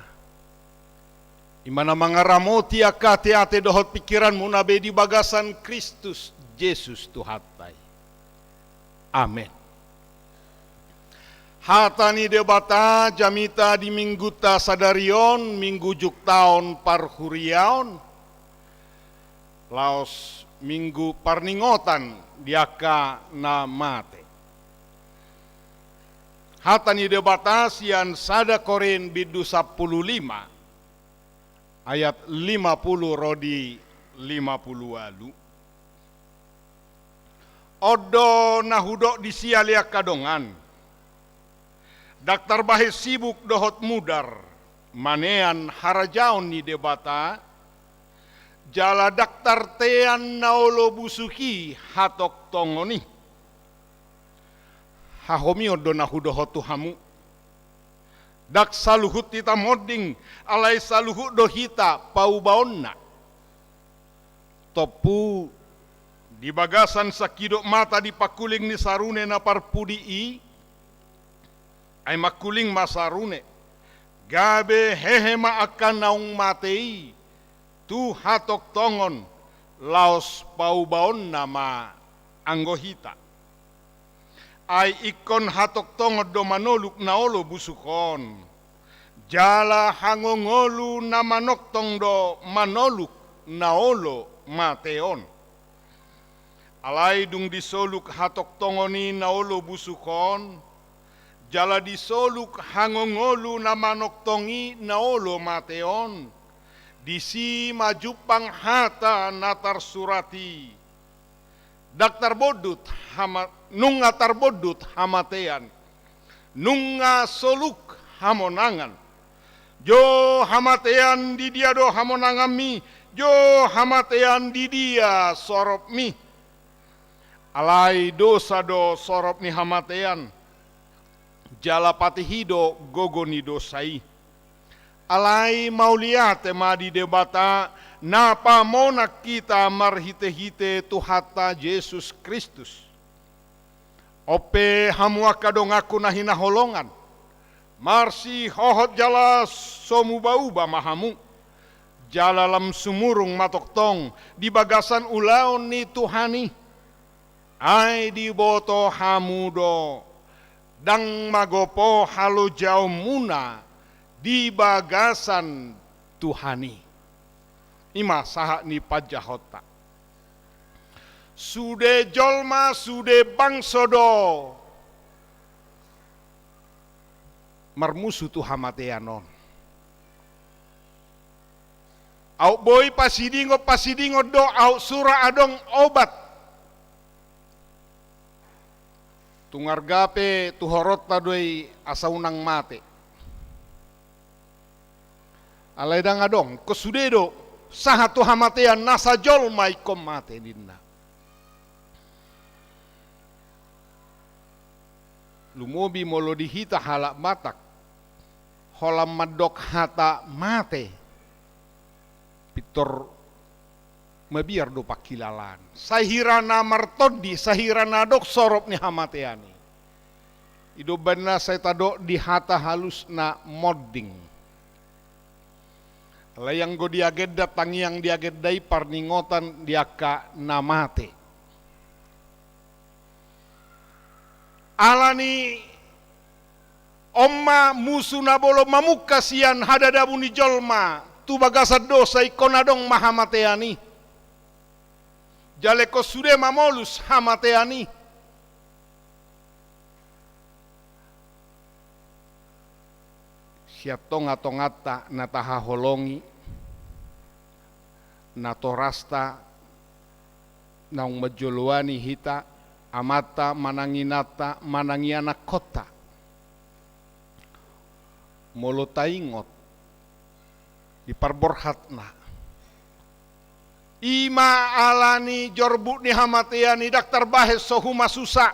i ma na mangaramoti angka ateate dohot pingkiranmuna be di bagasan Kristus Jesus Tuhanta i. Amen. Hata ni Debata jamita di minggunta sadari on, minggu juktaon parhuriaon, laos minggu parningotan di angka na mate. Hata ni Debata sian sada Korint bindu sampulu lima, ayat lima pulu ro di lima pulu ualu. On do na hudok disi ale angka dongan. Ndang tarbahen sibuk dohot mudar manean harajaon ni Debata, jala ndang tartean na olo busuk i hatongtongon i. Hahomion do na hudohot tu hamu. Ndang saluhut hita monding, alai saluhut do hita paubaonna. Tompu, di bagasan sangkidop mata di pangkuling ni sarune na parpudi i, ai mangkuling ma sarune, gabe hehe ma angka naung mate i tu hatongtongon, laos paubaonna ma anggo hita. Ai ingkon hatongtongon do manoluk na olo busuk on, jala hangongolu na manongtong do manoluk na olo mate on. Alai dung disoluk hatongtongon i na olo busuk on, jala disoluk hangongolu na manongtong i na olo mate on, disi ma jumpang hata na tarsurat i: Ndang tarbondut hama-, nunga tarbondut hamatean, nunga soluk hamonangan. Jo hamatean, di dia do hamonanganmi? Jo hamatean, di dia soropmi? Alai dosa do sorop ni hamatean, jala patih i do gogo ni dosa i. Alai mauliate ma di Debata, na pamonang hita marhitehite Tuhanta Jesus Kristus. On pe hamu angka donganku na hinaholongan, marsihohot jala so mubauba ma hamu, jala lam sumurung ma tongtong di bagasan ulaon ni Tuhan i. Ai diboto hamu do, ndang magopo halojaonmuna di bagasan Tuhan i. I ma sahat ni panjahonta. Sude jolma, sude bangso do marmusu tu hamatean on. Aut boi pasidingon, pasidingon do, aut sura adong obat. Tung arga pe tu horonta do i asa unang mate. Alai ndang adong, ingkon sude do sahat tu hamatean, nasa jolma ingkon mate ninna. Lumobi molo di hita halak Batak, holan mandok hata mate, pintor mabiar do pangkilalaan. Sahira na martondi, sahira na adong sorop ni hamatean i, i do umbahen na sai tadok di hata halusna monding. Alai anggo di agenda, tangiang di agenda i parningotan di angka na mate. Alani on ma musu na bolon mamungka sian hadadabu ni jolma tu bagasan dosa, ingkon adong ma hamatean i. Jala ingkon sude mamolus hamatean i. Sian tongatonganta na tahaholongi, natorasta naung manjoloani hita, amanta manang inanta manang ianakkonta. Molo taingot di parborhatna, i ma alani jorbut ni hamatean i ndang tarbahen so humasusa,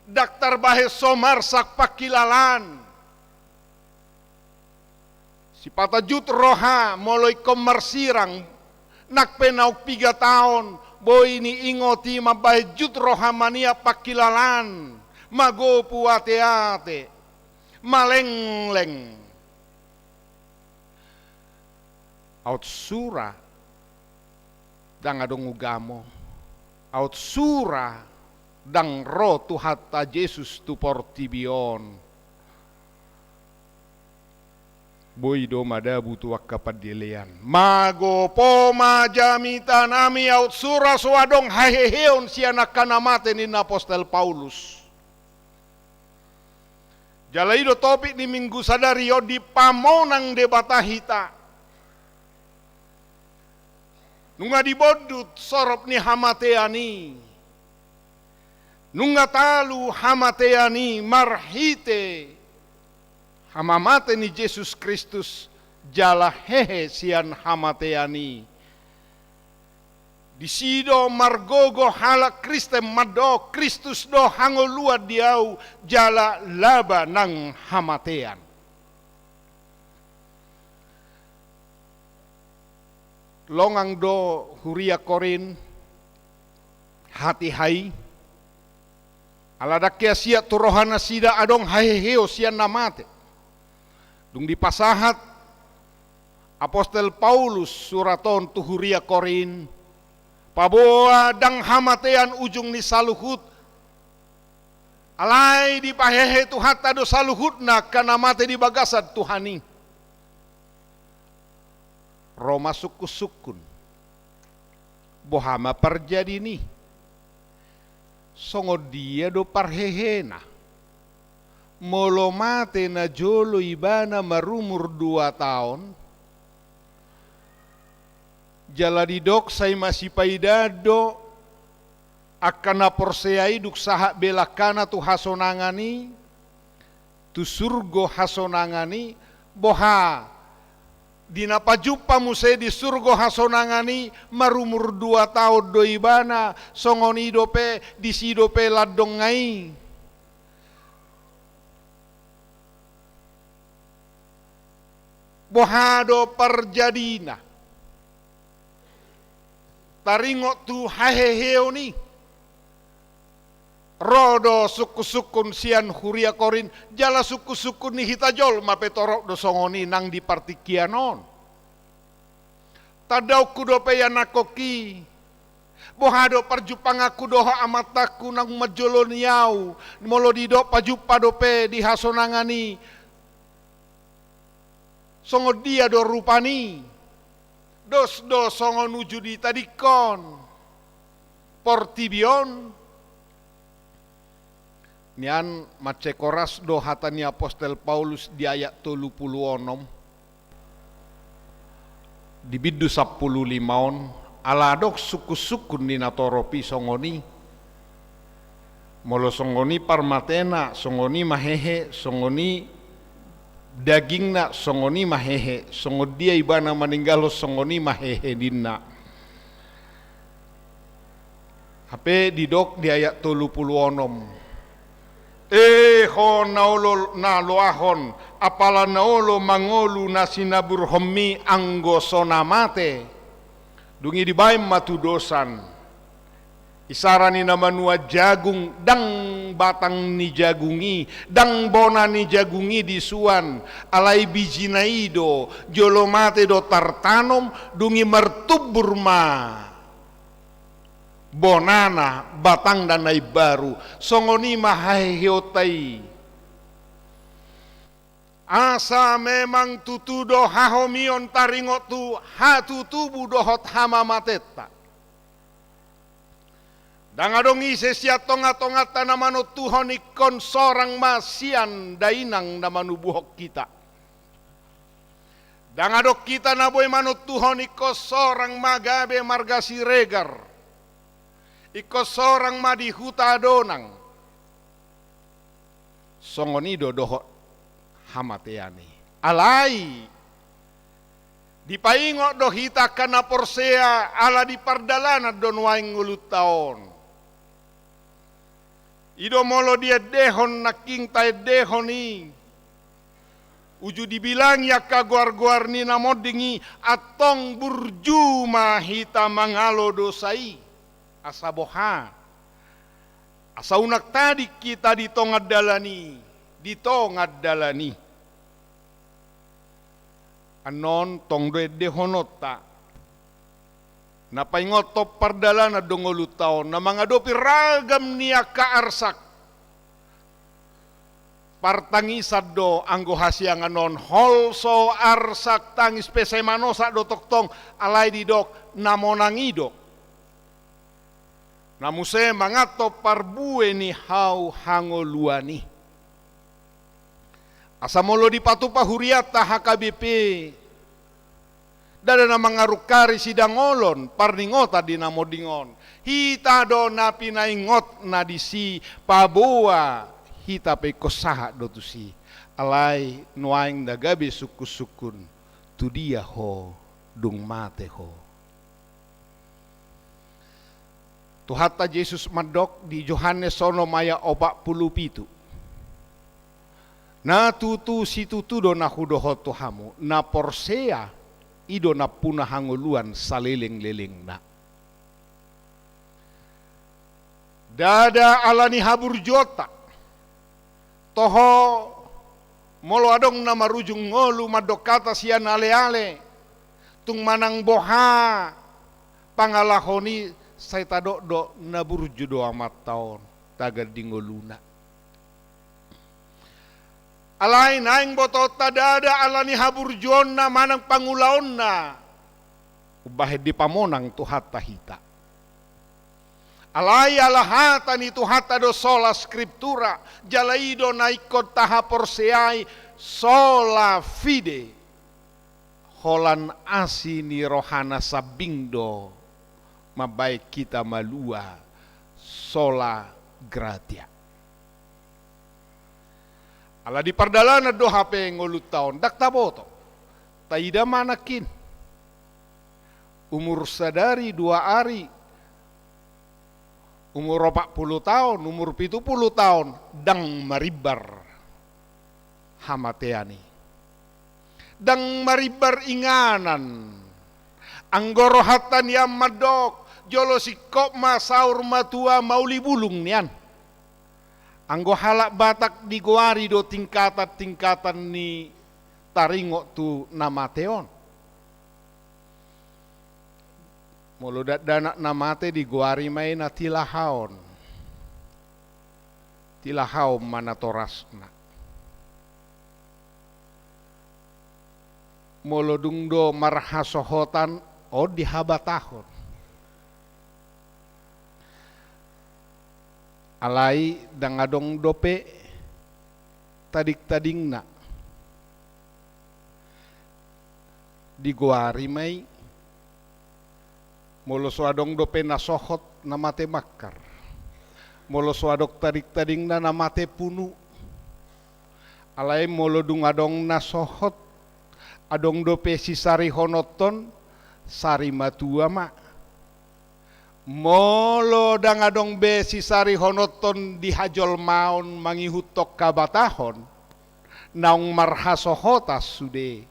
ndang tarbahen so marsak pangkilalaan. Sipata jut roha molo ingkon marsirang, nang pe naung piga taon, boi niingot i mambahen jut roha maniak pangkilalaan, magopu ateate, malengleng. Aut sura ndang adong ugamo, aut sura ndang ro Tuhanta Jesus tu portibi on, boi do madabu tu angka pandelean. Magopo ma jamitanami aut sura so adong haheheon sian angka na mate, ninna apostel Paulus. Jala i do topik ni Minggu sadari on, dipamonang Debata hita. Nunga dibondut sorop ni hamatean i. Nunga talu hamatean i marhite hamamate ni Jesus Kristus, jala hehe sian hamatean i. Disi do margogo halak Kristen mandok, Kristus do hangoluan di ahu, jala laba nang hamatean. Longang do huria Korint hatiha i, ala ndang hea siat tu rohanasida adong haheheon sian na mate. Dung dipasahat apostel Paulus surat on tu huria Korint, paboa ndang hamatean ujung ni saluhut, alai dipahehe Tuhanta do saluhutna angka na mate di bagasan Tuhan i. Ro ma sungkunsungkun. Boha ma parjadina i? Songon dia do parhehena? Molo mate najolo ibana marumur dua taon, jala didok sai masipaidaan do angka na porsea i dung sahat belangkana tu hasonangan i, tu surgo hasonangan i, boha di na pajumpa muse di surgo hasonangan i, marumur dua taon do ibana, songon i dope, disi dope landongna i. Boha do parjadina? Taringot tu haheheon i, ro do sungkunsungkun sian huria Korint, jala sungkunsungkun ni hita jolma pe torop do songon i nang di partingkian on. Tandaonku dope ianakhon i, boha do parjumpanganku dohot amantangku naung manjoloi ahu, molo didok pajumpa dope di hasonangan i, songon dia do rupana i? Dos do songon uju ditadingkon portibi on? Nian mansai horas do hata ni apostel Paulus di ayat tolu pulu onom, di bindu sampulu lima on, ala adong sungkunsungkun ni na torop i songon i. Molo songon i parmatena, songon i ma hehe, songon i dagingna, songon i ma hehe, songon dia ibana maninggalhon, songon i ma hehe, ninna. Hape didok di ayat tolu pulu onom, e ho na olo na loahon, apala na olo mangolu na sinaburhonmi anggo so na mate, dung i dibaen ma tudosan. Isara ni na manuan jagung, ndang batang ni jagung i, ndang bona ni jagung i disuan, alai bijina i do, jolo mate do tartanom, dung i martumbur ma bonana, batangna na imbaru. Songon i ma haheheonta i. Asa memang tutu do hahomion taringot tu hatutubu dohot hamamatenta. Ndang adong ise sian tongatonganta na manontuhon ingkon sorang ma sian dainang na manubuhon hita. Ndang adong hita na boi manontuhon ingkon sorang ma gabe marga Siregar, ingkon sorang ma di huta donang. Songon i do dohot hamatean i. Alai dipaingot do hita angka na porsea, ala di pardalanan do nuaeng ngolunta on. I do molo diendehon nangkin taendehon i, uju dibilangi angka goargoar ni na monding i, antong burju ma hita mangalo dosa i. Asa boha? Asa unang tading hita di tongan dalan i, di tongan dalan i. Annon tong do endehononta. Na paingothon pardalanan do ngolunta on, na mangadopi ragam ni angka arsak. Partangisan do anggo hasiangan on, holso arsak tangis pe sai manosak do tongtong, alai didok na monang i do. Na muse manganhon parbue ni hau hangoluan i. Asa molo dipatupa hurianta H K B P, ndada na mangarungkari sidangolon parningotan di na monding on. Hita do na pinaingotna disi, paboa hita pe ingkon sahat do tusi. Alai nuaeng na gabe sungkunsungkun, tu dia ho dung mate ho? Tuhanta Jesus mandok di Johannes onom ayat opat pulu pitu, na tutu situtu do na hudohon tu hamu, na porsea i do nampuna hangoluan salelenglelengna. Ndada ala ni haburjuonta. Toho, molo adong na marujung ngolu mandok hata sian aleale, tung manang boha pangalahon i, sai tadok do na burju do amanta on tagan di ngoluna. Alai naeng botoonta ndada ala ni haburjuonna manang pangulaonna umbahen dipamonang Tuhanta hita. Alai ala hata ni Tuhanta do sola scriptura, jala i do na ingkon tahaporseai, sola fide. Holan asi ni rohana sambing do mambahen hita malua, sola gratia. Ala di pardalanan do hape ngolunta on, ndang taboto. Taida ma nangkin. Umur sadari dua ari, umur opat pulu taon, umur pitu pulu taon, ndang marimbar hamatean i. Ndang marimbar inganan. Anggo rohanta nian mandok, jolo singkop ma saur matua mauli bulung nian. Anggo halak Batak digoari do tingkatan-tingkatan ni taringot tu na mate on. Molo dakdanak na mate digoari ma i na tilahaon. Tilahaon ma natorasna. Molo dung do marhasohotan, on dihabatahon. Alai ndang adong dope tading-tadingna. Digoari ma i. Molo so adong dope na sohot, na mate mangkar. Molo so adong tading-tadingna, na mate punu. Alai molo dung adong na sohot, adong dope sisarihononhon, sari matua ma. Molo ndang adong be sisarihononhon di hajolmaon mangihuthon habatahon, naung marhasohotan sude,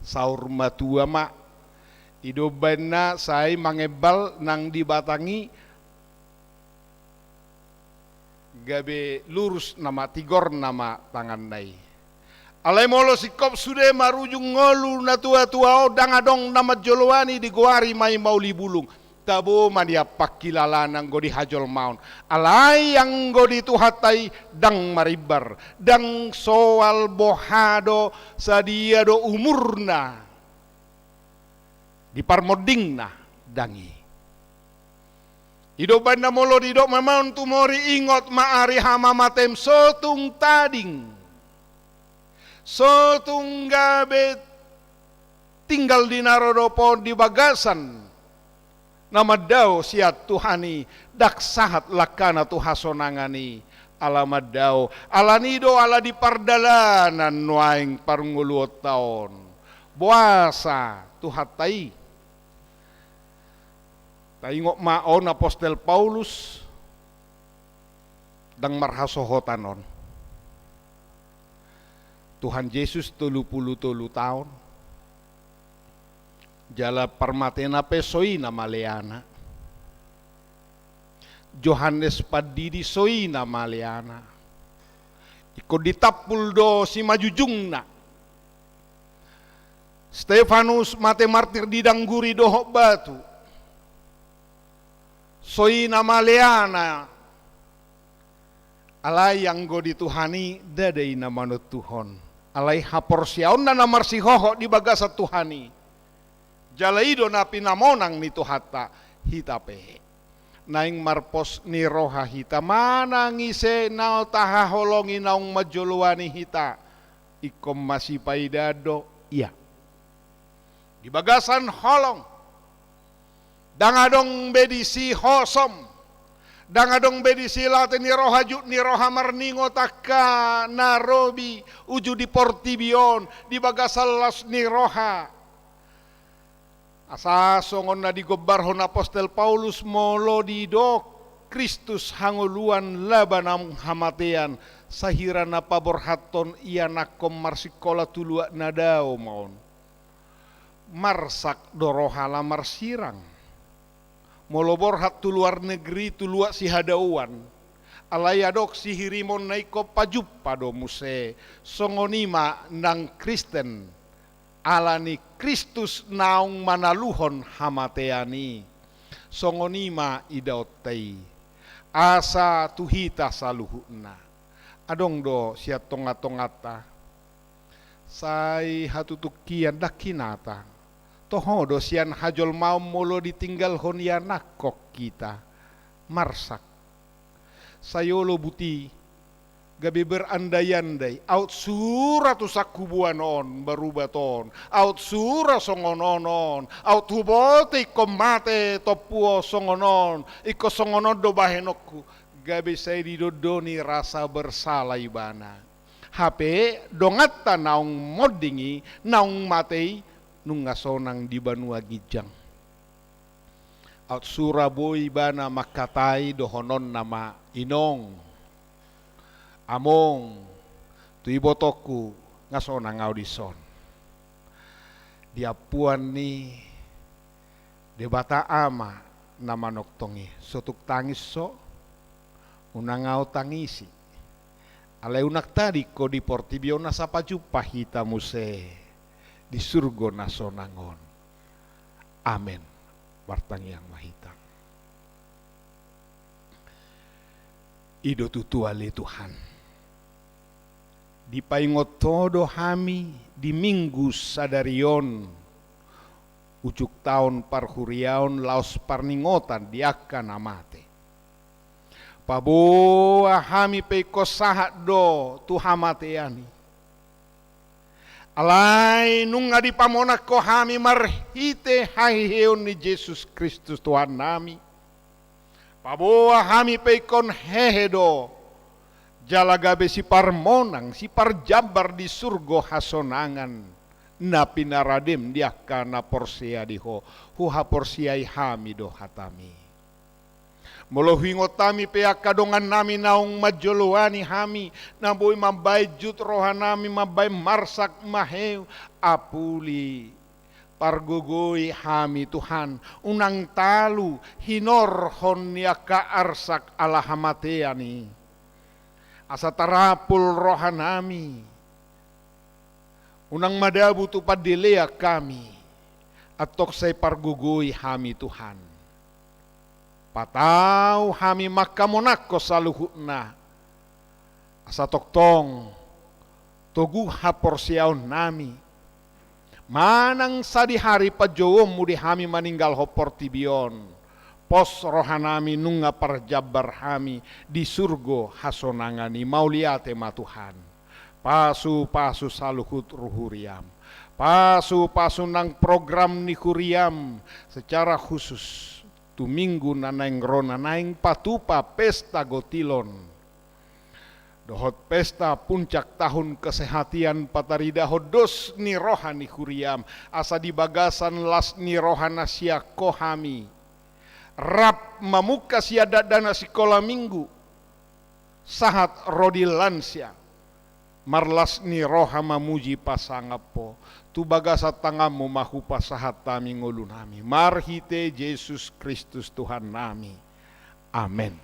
saur matua ma. I do umbahen na sai mangembal nang di batang i, gabe lurus nama, tigor nama tanganna i. Alai molo singkop sude marujung ngolu natuatua on, ndang adong na manjoloani, digoari ma i mauli bulung. Tabo ma nian pangkilalaanna anggo di hajolmaon. Alai anggo di Tuhanta i ndang marimbar, ndang soal boha do, sadia do umurna, di parmondingna ndang i. I do umbahen na molo didok ma on tumori, ingot ma ari hamamatem, so tung tading, so tung gabe tinggal di na ro dope on di bagasan na mandao sian Tuhan i, ndang sahat langkana tu hasonangan i, ala mandao. Alani do ala di pardalanan nuaeng parngoluonta on, boasa Tuhanta i. Taingot ma on, apostel Paulus ndang marhasohotan on. Tuhan Jesus tolu pulu tolu taon, jala parmatena pe so i na maleana. Johannes Pandidi, so i na maleana. Ingkon ditampul do simanjujungna. Stefanus mate martir didangguri dohot batu. So i na maleana. Alai anggo di Tuhan i ndada i na manontuhon. Alai haporseaonna na marsihohot di bagasan Tuhan i. Jala i do na pinamonang ni Tuhanta. Hita pe naeng marpos ni roha hita manang ise na tahaholongi naung manjoloani hita. Ingkon masipaidaan do ia. Di bagasan holong. Ndang adong be disi hosom. Ndang adong be disi late ni roha, jut ni roha marningot angka na robi uju di portibi on di bagasan las ni roha. Asa songon na digombarhon apostel Paulus, molo didok Kristus hangoluan laba naung hamatean, sahira na paborhathon ianakhon marsikola tu luat na dao ma on. Marsak do roha ala marsirang. Molo borhat tu luar negeri, tu luat sihadaoan. Alai adong sihirimonna ingkon pajumpa do muse, songon i ma nang Kristen. Ala ni Kristus naung manaluhon hamatean i. Songon i ma idaonta i. Asa tu hita saluhutna. Adong do sian tonga-tonganta. Sai hatutukian ndang hinata. Toho do sian hajolmaon molo ditinggalhon ianakhon hita. Marsak. Sai olo buti gabe berandai-andai, aut sura tu sangkubuan on, barubat on, aut sura songon on on, aut huboto ingkon mate tompu on songon on, ingkon songon on do bahenonku, gabe sai didondoni rasa bersalah ibana. Hape donganta naung monding i, naung mate i, nunga sonang di banua ginjang. Aut sura boi ibana mangkatai dohononna ma, inong, among, tu ibotongku nga sonang ahu dison. Di ampuan ni Debata Ama na manongtong i, so tung tangis ho, unang ahu tangisi. Alai unang tading ho di portibi on asa pajumpa hita muse di surgo na sonang on. Amen. Martangiang ma hita. I do tutu ale Tuhan. Dipaingot Ho do hami di Minggu sadari on, ujung taon parhuriaon laos parningotan di angka na mate. Paboa hami pe ingkon sahat do tu hamatean i. Alai nunga dipamonang Ho hami marhite haheheon ni Jesus Kristus Tuhannami. Paboa hami pe ingkon hehe do, jala gabe siparmonang, siparjambar di surgo hasonangan na pinaradem di angka na porsea di Ho, huhaporseai hami do hataMi. Molo huingot hami pe angka dongannami naung manjoloani hami, na boi mambaen jut rohanami, mambaen marsak maheu, apuli, pargogoi hami Tuhan, unang talu hinorhon ni angka arsak ala hamatean i. Asa tarapul rohanami. Unang madabu tu pandelean hami, antong sai pargogoi hami Tuhan. Patau hami mangkamonangkon saluhutna, asa tongtong togu haporseaonnami. Manang sadihari panjouonMu di hami maninggalhon portibi on, pos rohanami nunga parjambar hami di surgo hasonangan i. Mauliate ma Tuhan. Pasupasu saluhut ru huriaM. Pasupasu nang program ni huriaM secara khusus tu minggu na naeng ro na naeng patupa pesta gotilon dohot pesta puncak tahun kesehatian pataridahon dos ni roha ni huriaM, asa di bagasan las ni roha na sian Ho hami rap mamungka sian dakdanak sikola minggu, sahat ro di lansia, marlas ni roha mamuji pasangap Ho. Tu bagasan tanganMu ma hupasahat hami ngolunami, marhite Jesus Kristus Tuhannami. Amen.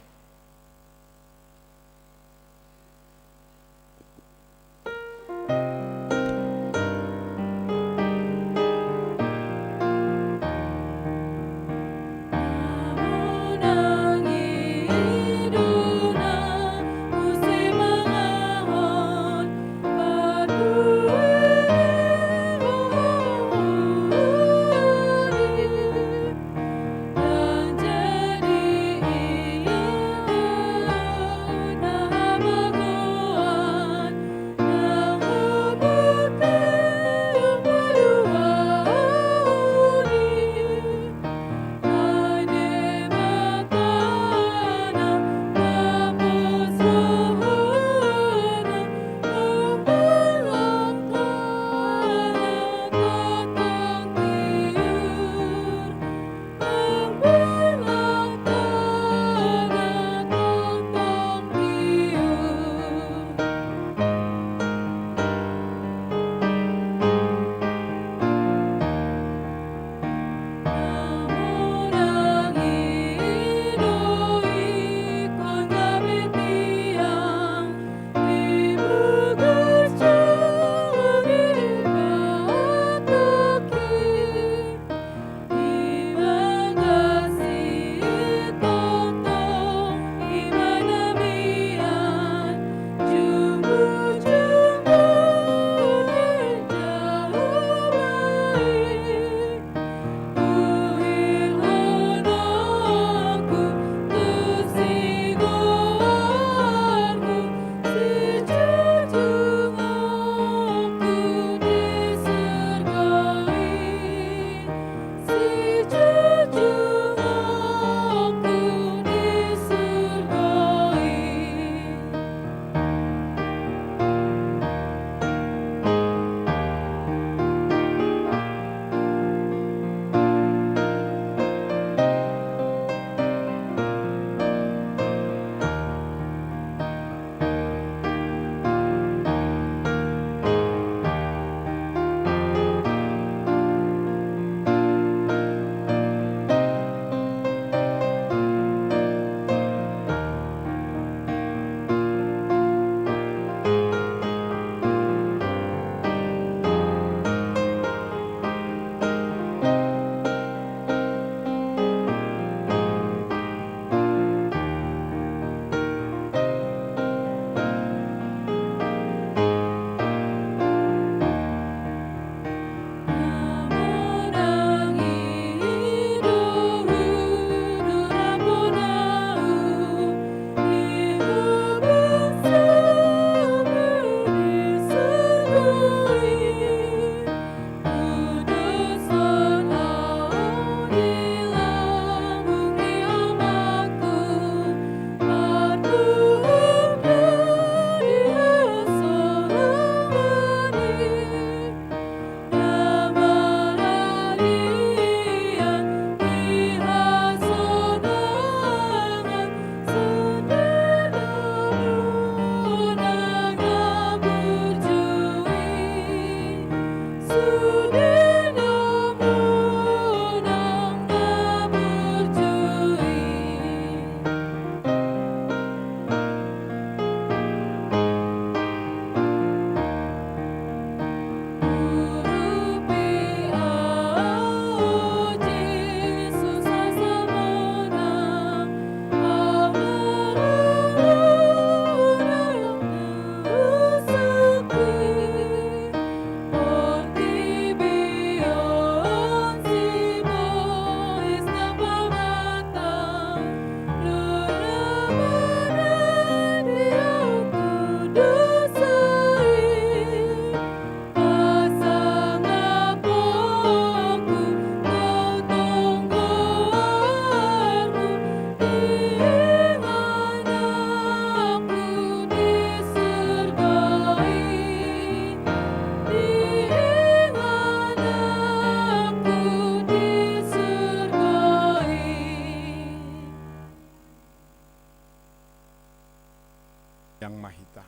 Yang Mahita.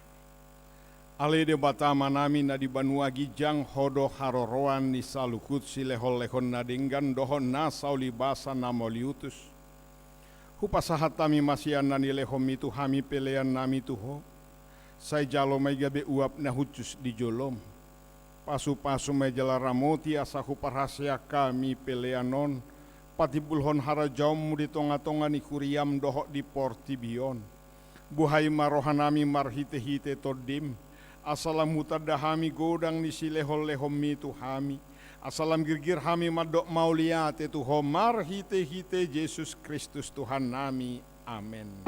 Ale Debata Amanami na di banua ginjang, Ho do haroroan ni saluhut silehonlehon na denggan dohot na saulibasa na mauliutus. Hupasahat hami ma sian na nilehonmi tu hami peleannami tu Ho. Sai jalo ma i gabe uap na hushus di jolom. Pasupasu ma i jala ramoti asa huparhaseang hami pelean on patimbulhon harajaonmu di tongatonga ni kuriam dohot di portibi on. Buhai ma rohanami marhitehite Tondim, asa lam hutanda hami godang ni silehonlehonmi tu hami, asa lam girgir hami mandok mauliate tu Ho marhitehite Jesus Kristus Tuhannami. Amen.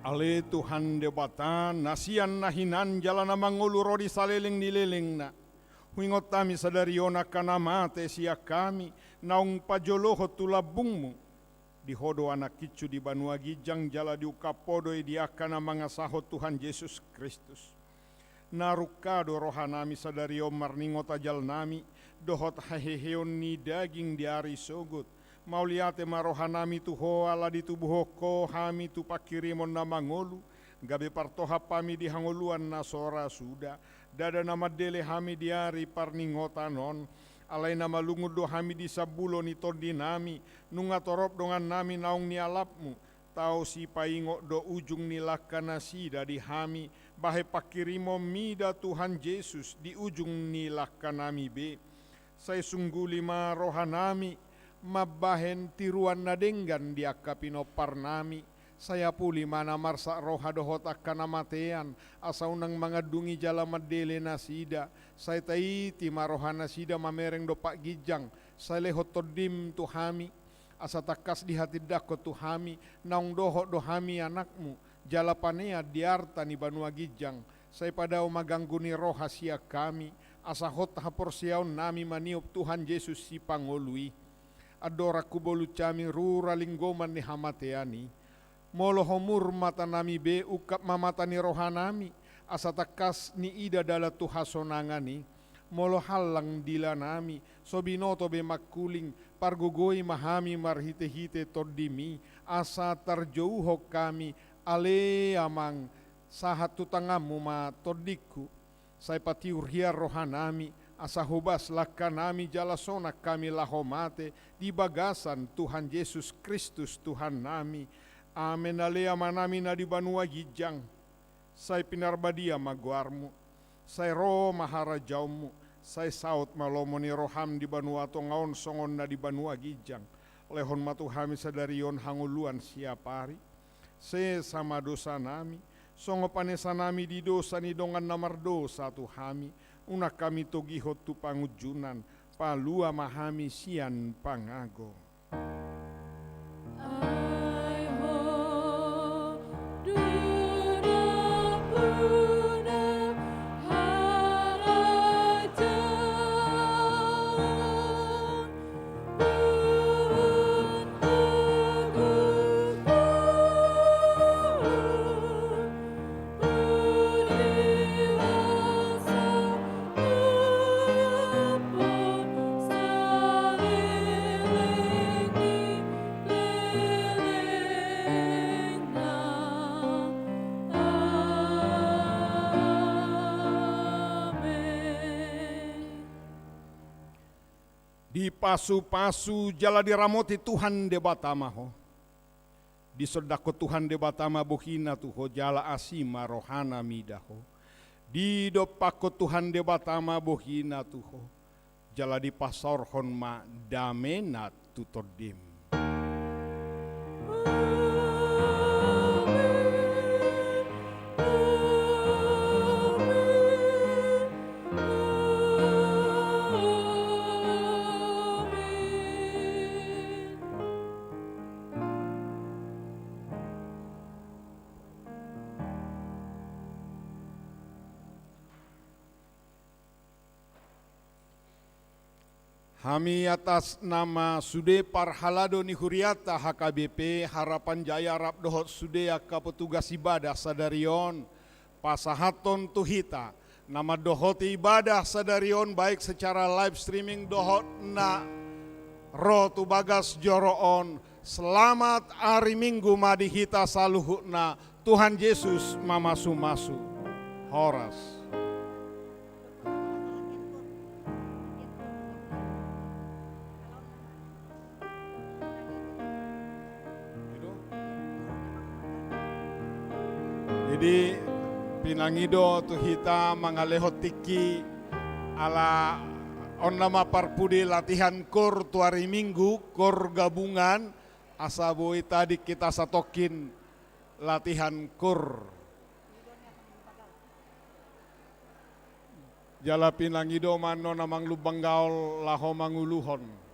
Ale Tuhan Debata, na sian na hinan jala na mangolu ro di saleleng ni lelengna. Huingot hami sadari on angka na mate sian hami, naung pajolohon tu lambungmu. Di Ho do anakkinsu di banua ginjang jala diungkap Ho do i di angka na mangasahon Tuhan Jesus Kristus. Na rungka do rohanami sadari on marningot ajalnami, dohot haheheon ni daging di ari sogot. Mauliate ma rohanami tu Ho ala ditubuhon Ho hami tu panghirimon na mangolu, gabe partohap hami di hangoluan na so ra suda, ndada na mandele hami di ari parningotan on, alai na malungun do hami di sambulo ni tondinami, nunga torop dongannami naung nialapmu, tau sipaingot do ujung ni langka nasida di hami, bahen panghirimon mida Tuhan Jesus di ujung ni langkanami be. Sai sungguli ma rohanami mambahen tiruan na denggan di angka pinomparnami, sai apuli ma na marsak roha dohot angka na matean, asa unang mangandungi jala mandele nasida, sai taiti ma rohanasida mamereng dompak ginjang, sai lehon Tondim tu hami, asa tangkas dihatindangkon tu hami, naung dohot do hami anakmu, jala panean di arta ni banua ginjang, sai padao ma ganggu ni roha sian hami, asa hot haporseaonnami maniop Tuhan Jesus Sipangolu i. Andorang hubolus hami rura linggoman ni hamatean i. Molo homur matanami be ungkap ma mata ni rohanami, asa tangkas niida dalan tu hasonangan i. Molo hallang dilanami, so binoto be mangkuling, pargogoi ma hami marhitehite Tondimi, asa tarjouhon hami, ale Amang, sahat tu tanganmu ma tondingku. Sai patiur hian rohanami, asa hobas langkanami jala sonang hami laho mate di bagasan Tuhan Jesus Kristus Tuhannami. Amen. Ale Amanami na di banua ginjang, sai pinarbadia ma goarmu, sai ro ma harajaonmu, sai saut ma lomo ni roham di banua tonga on songon na di banua ginjang. Lehon ma tu hami sadari on hangoluan siapari. Sesa ma dosanami, songon panesanami di dosa ni dongan na mardosa tu hami, unang hami togihon tu pangunjunan, palua ma hami sian pangago. Dipasupasu jala diramoti Tuhan Debata ma ho. Disondangkon Tuhan Debata ma bohina tu ho jala asi ma rohana mida ho. Didompakkon Tuhan Debata ma bohina tu ho jala dipasaorhon ma damena tu tondim. Hami atas nama sude parhalado ni huriata H K B P Harapan Jaya rap dohot sude angka petugas ibadah sadari on, pasahathon tu hita na mandohoti ibadah sadari on, baik secara live streaming dohot na ro tu bagas joro on, selamat ari Minggu ma di hita saluhutna. Tuhan Jesus mamasu-masu. Horas. Jadi, pinangi do tu hita mangalehon tingki, ala on nama parpudi latihan koor tu ari Minggu, koor gabungan, asa boi tading hita satongkin latihan koor. Jala pinangi do ma annon Amang Lumban Gaol laho manguluhon.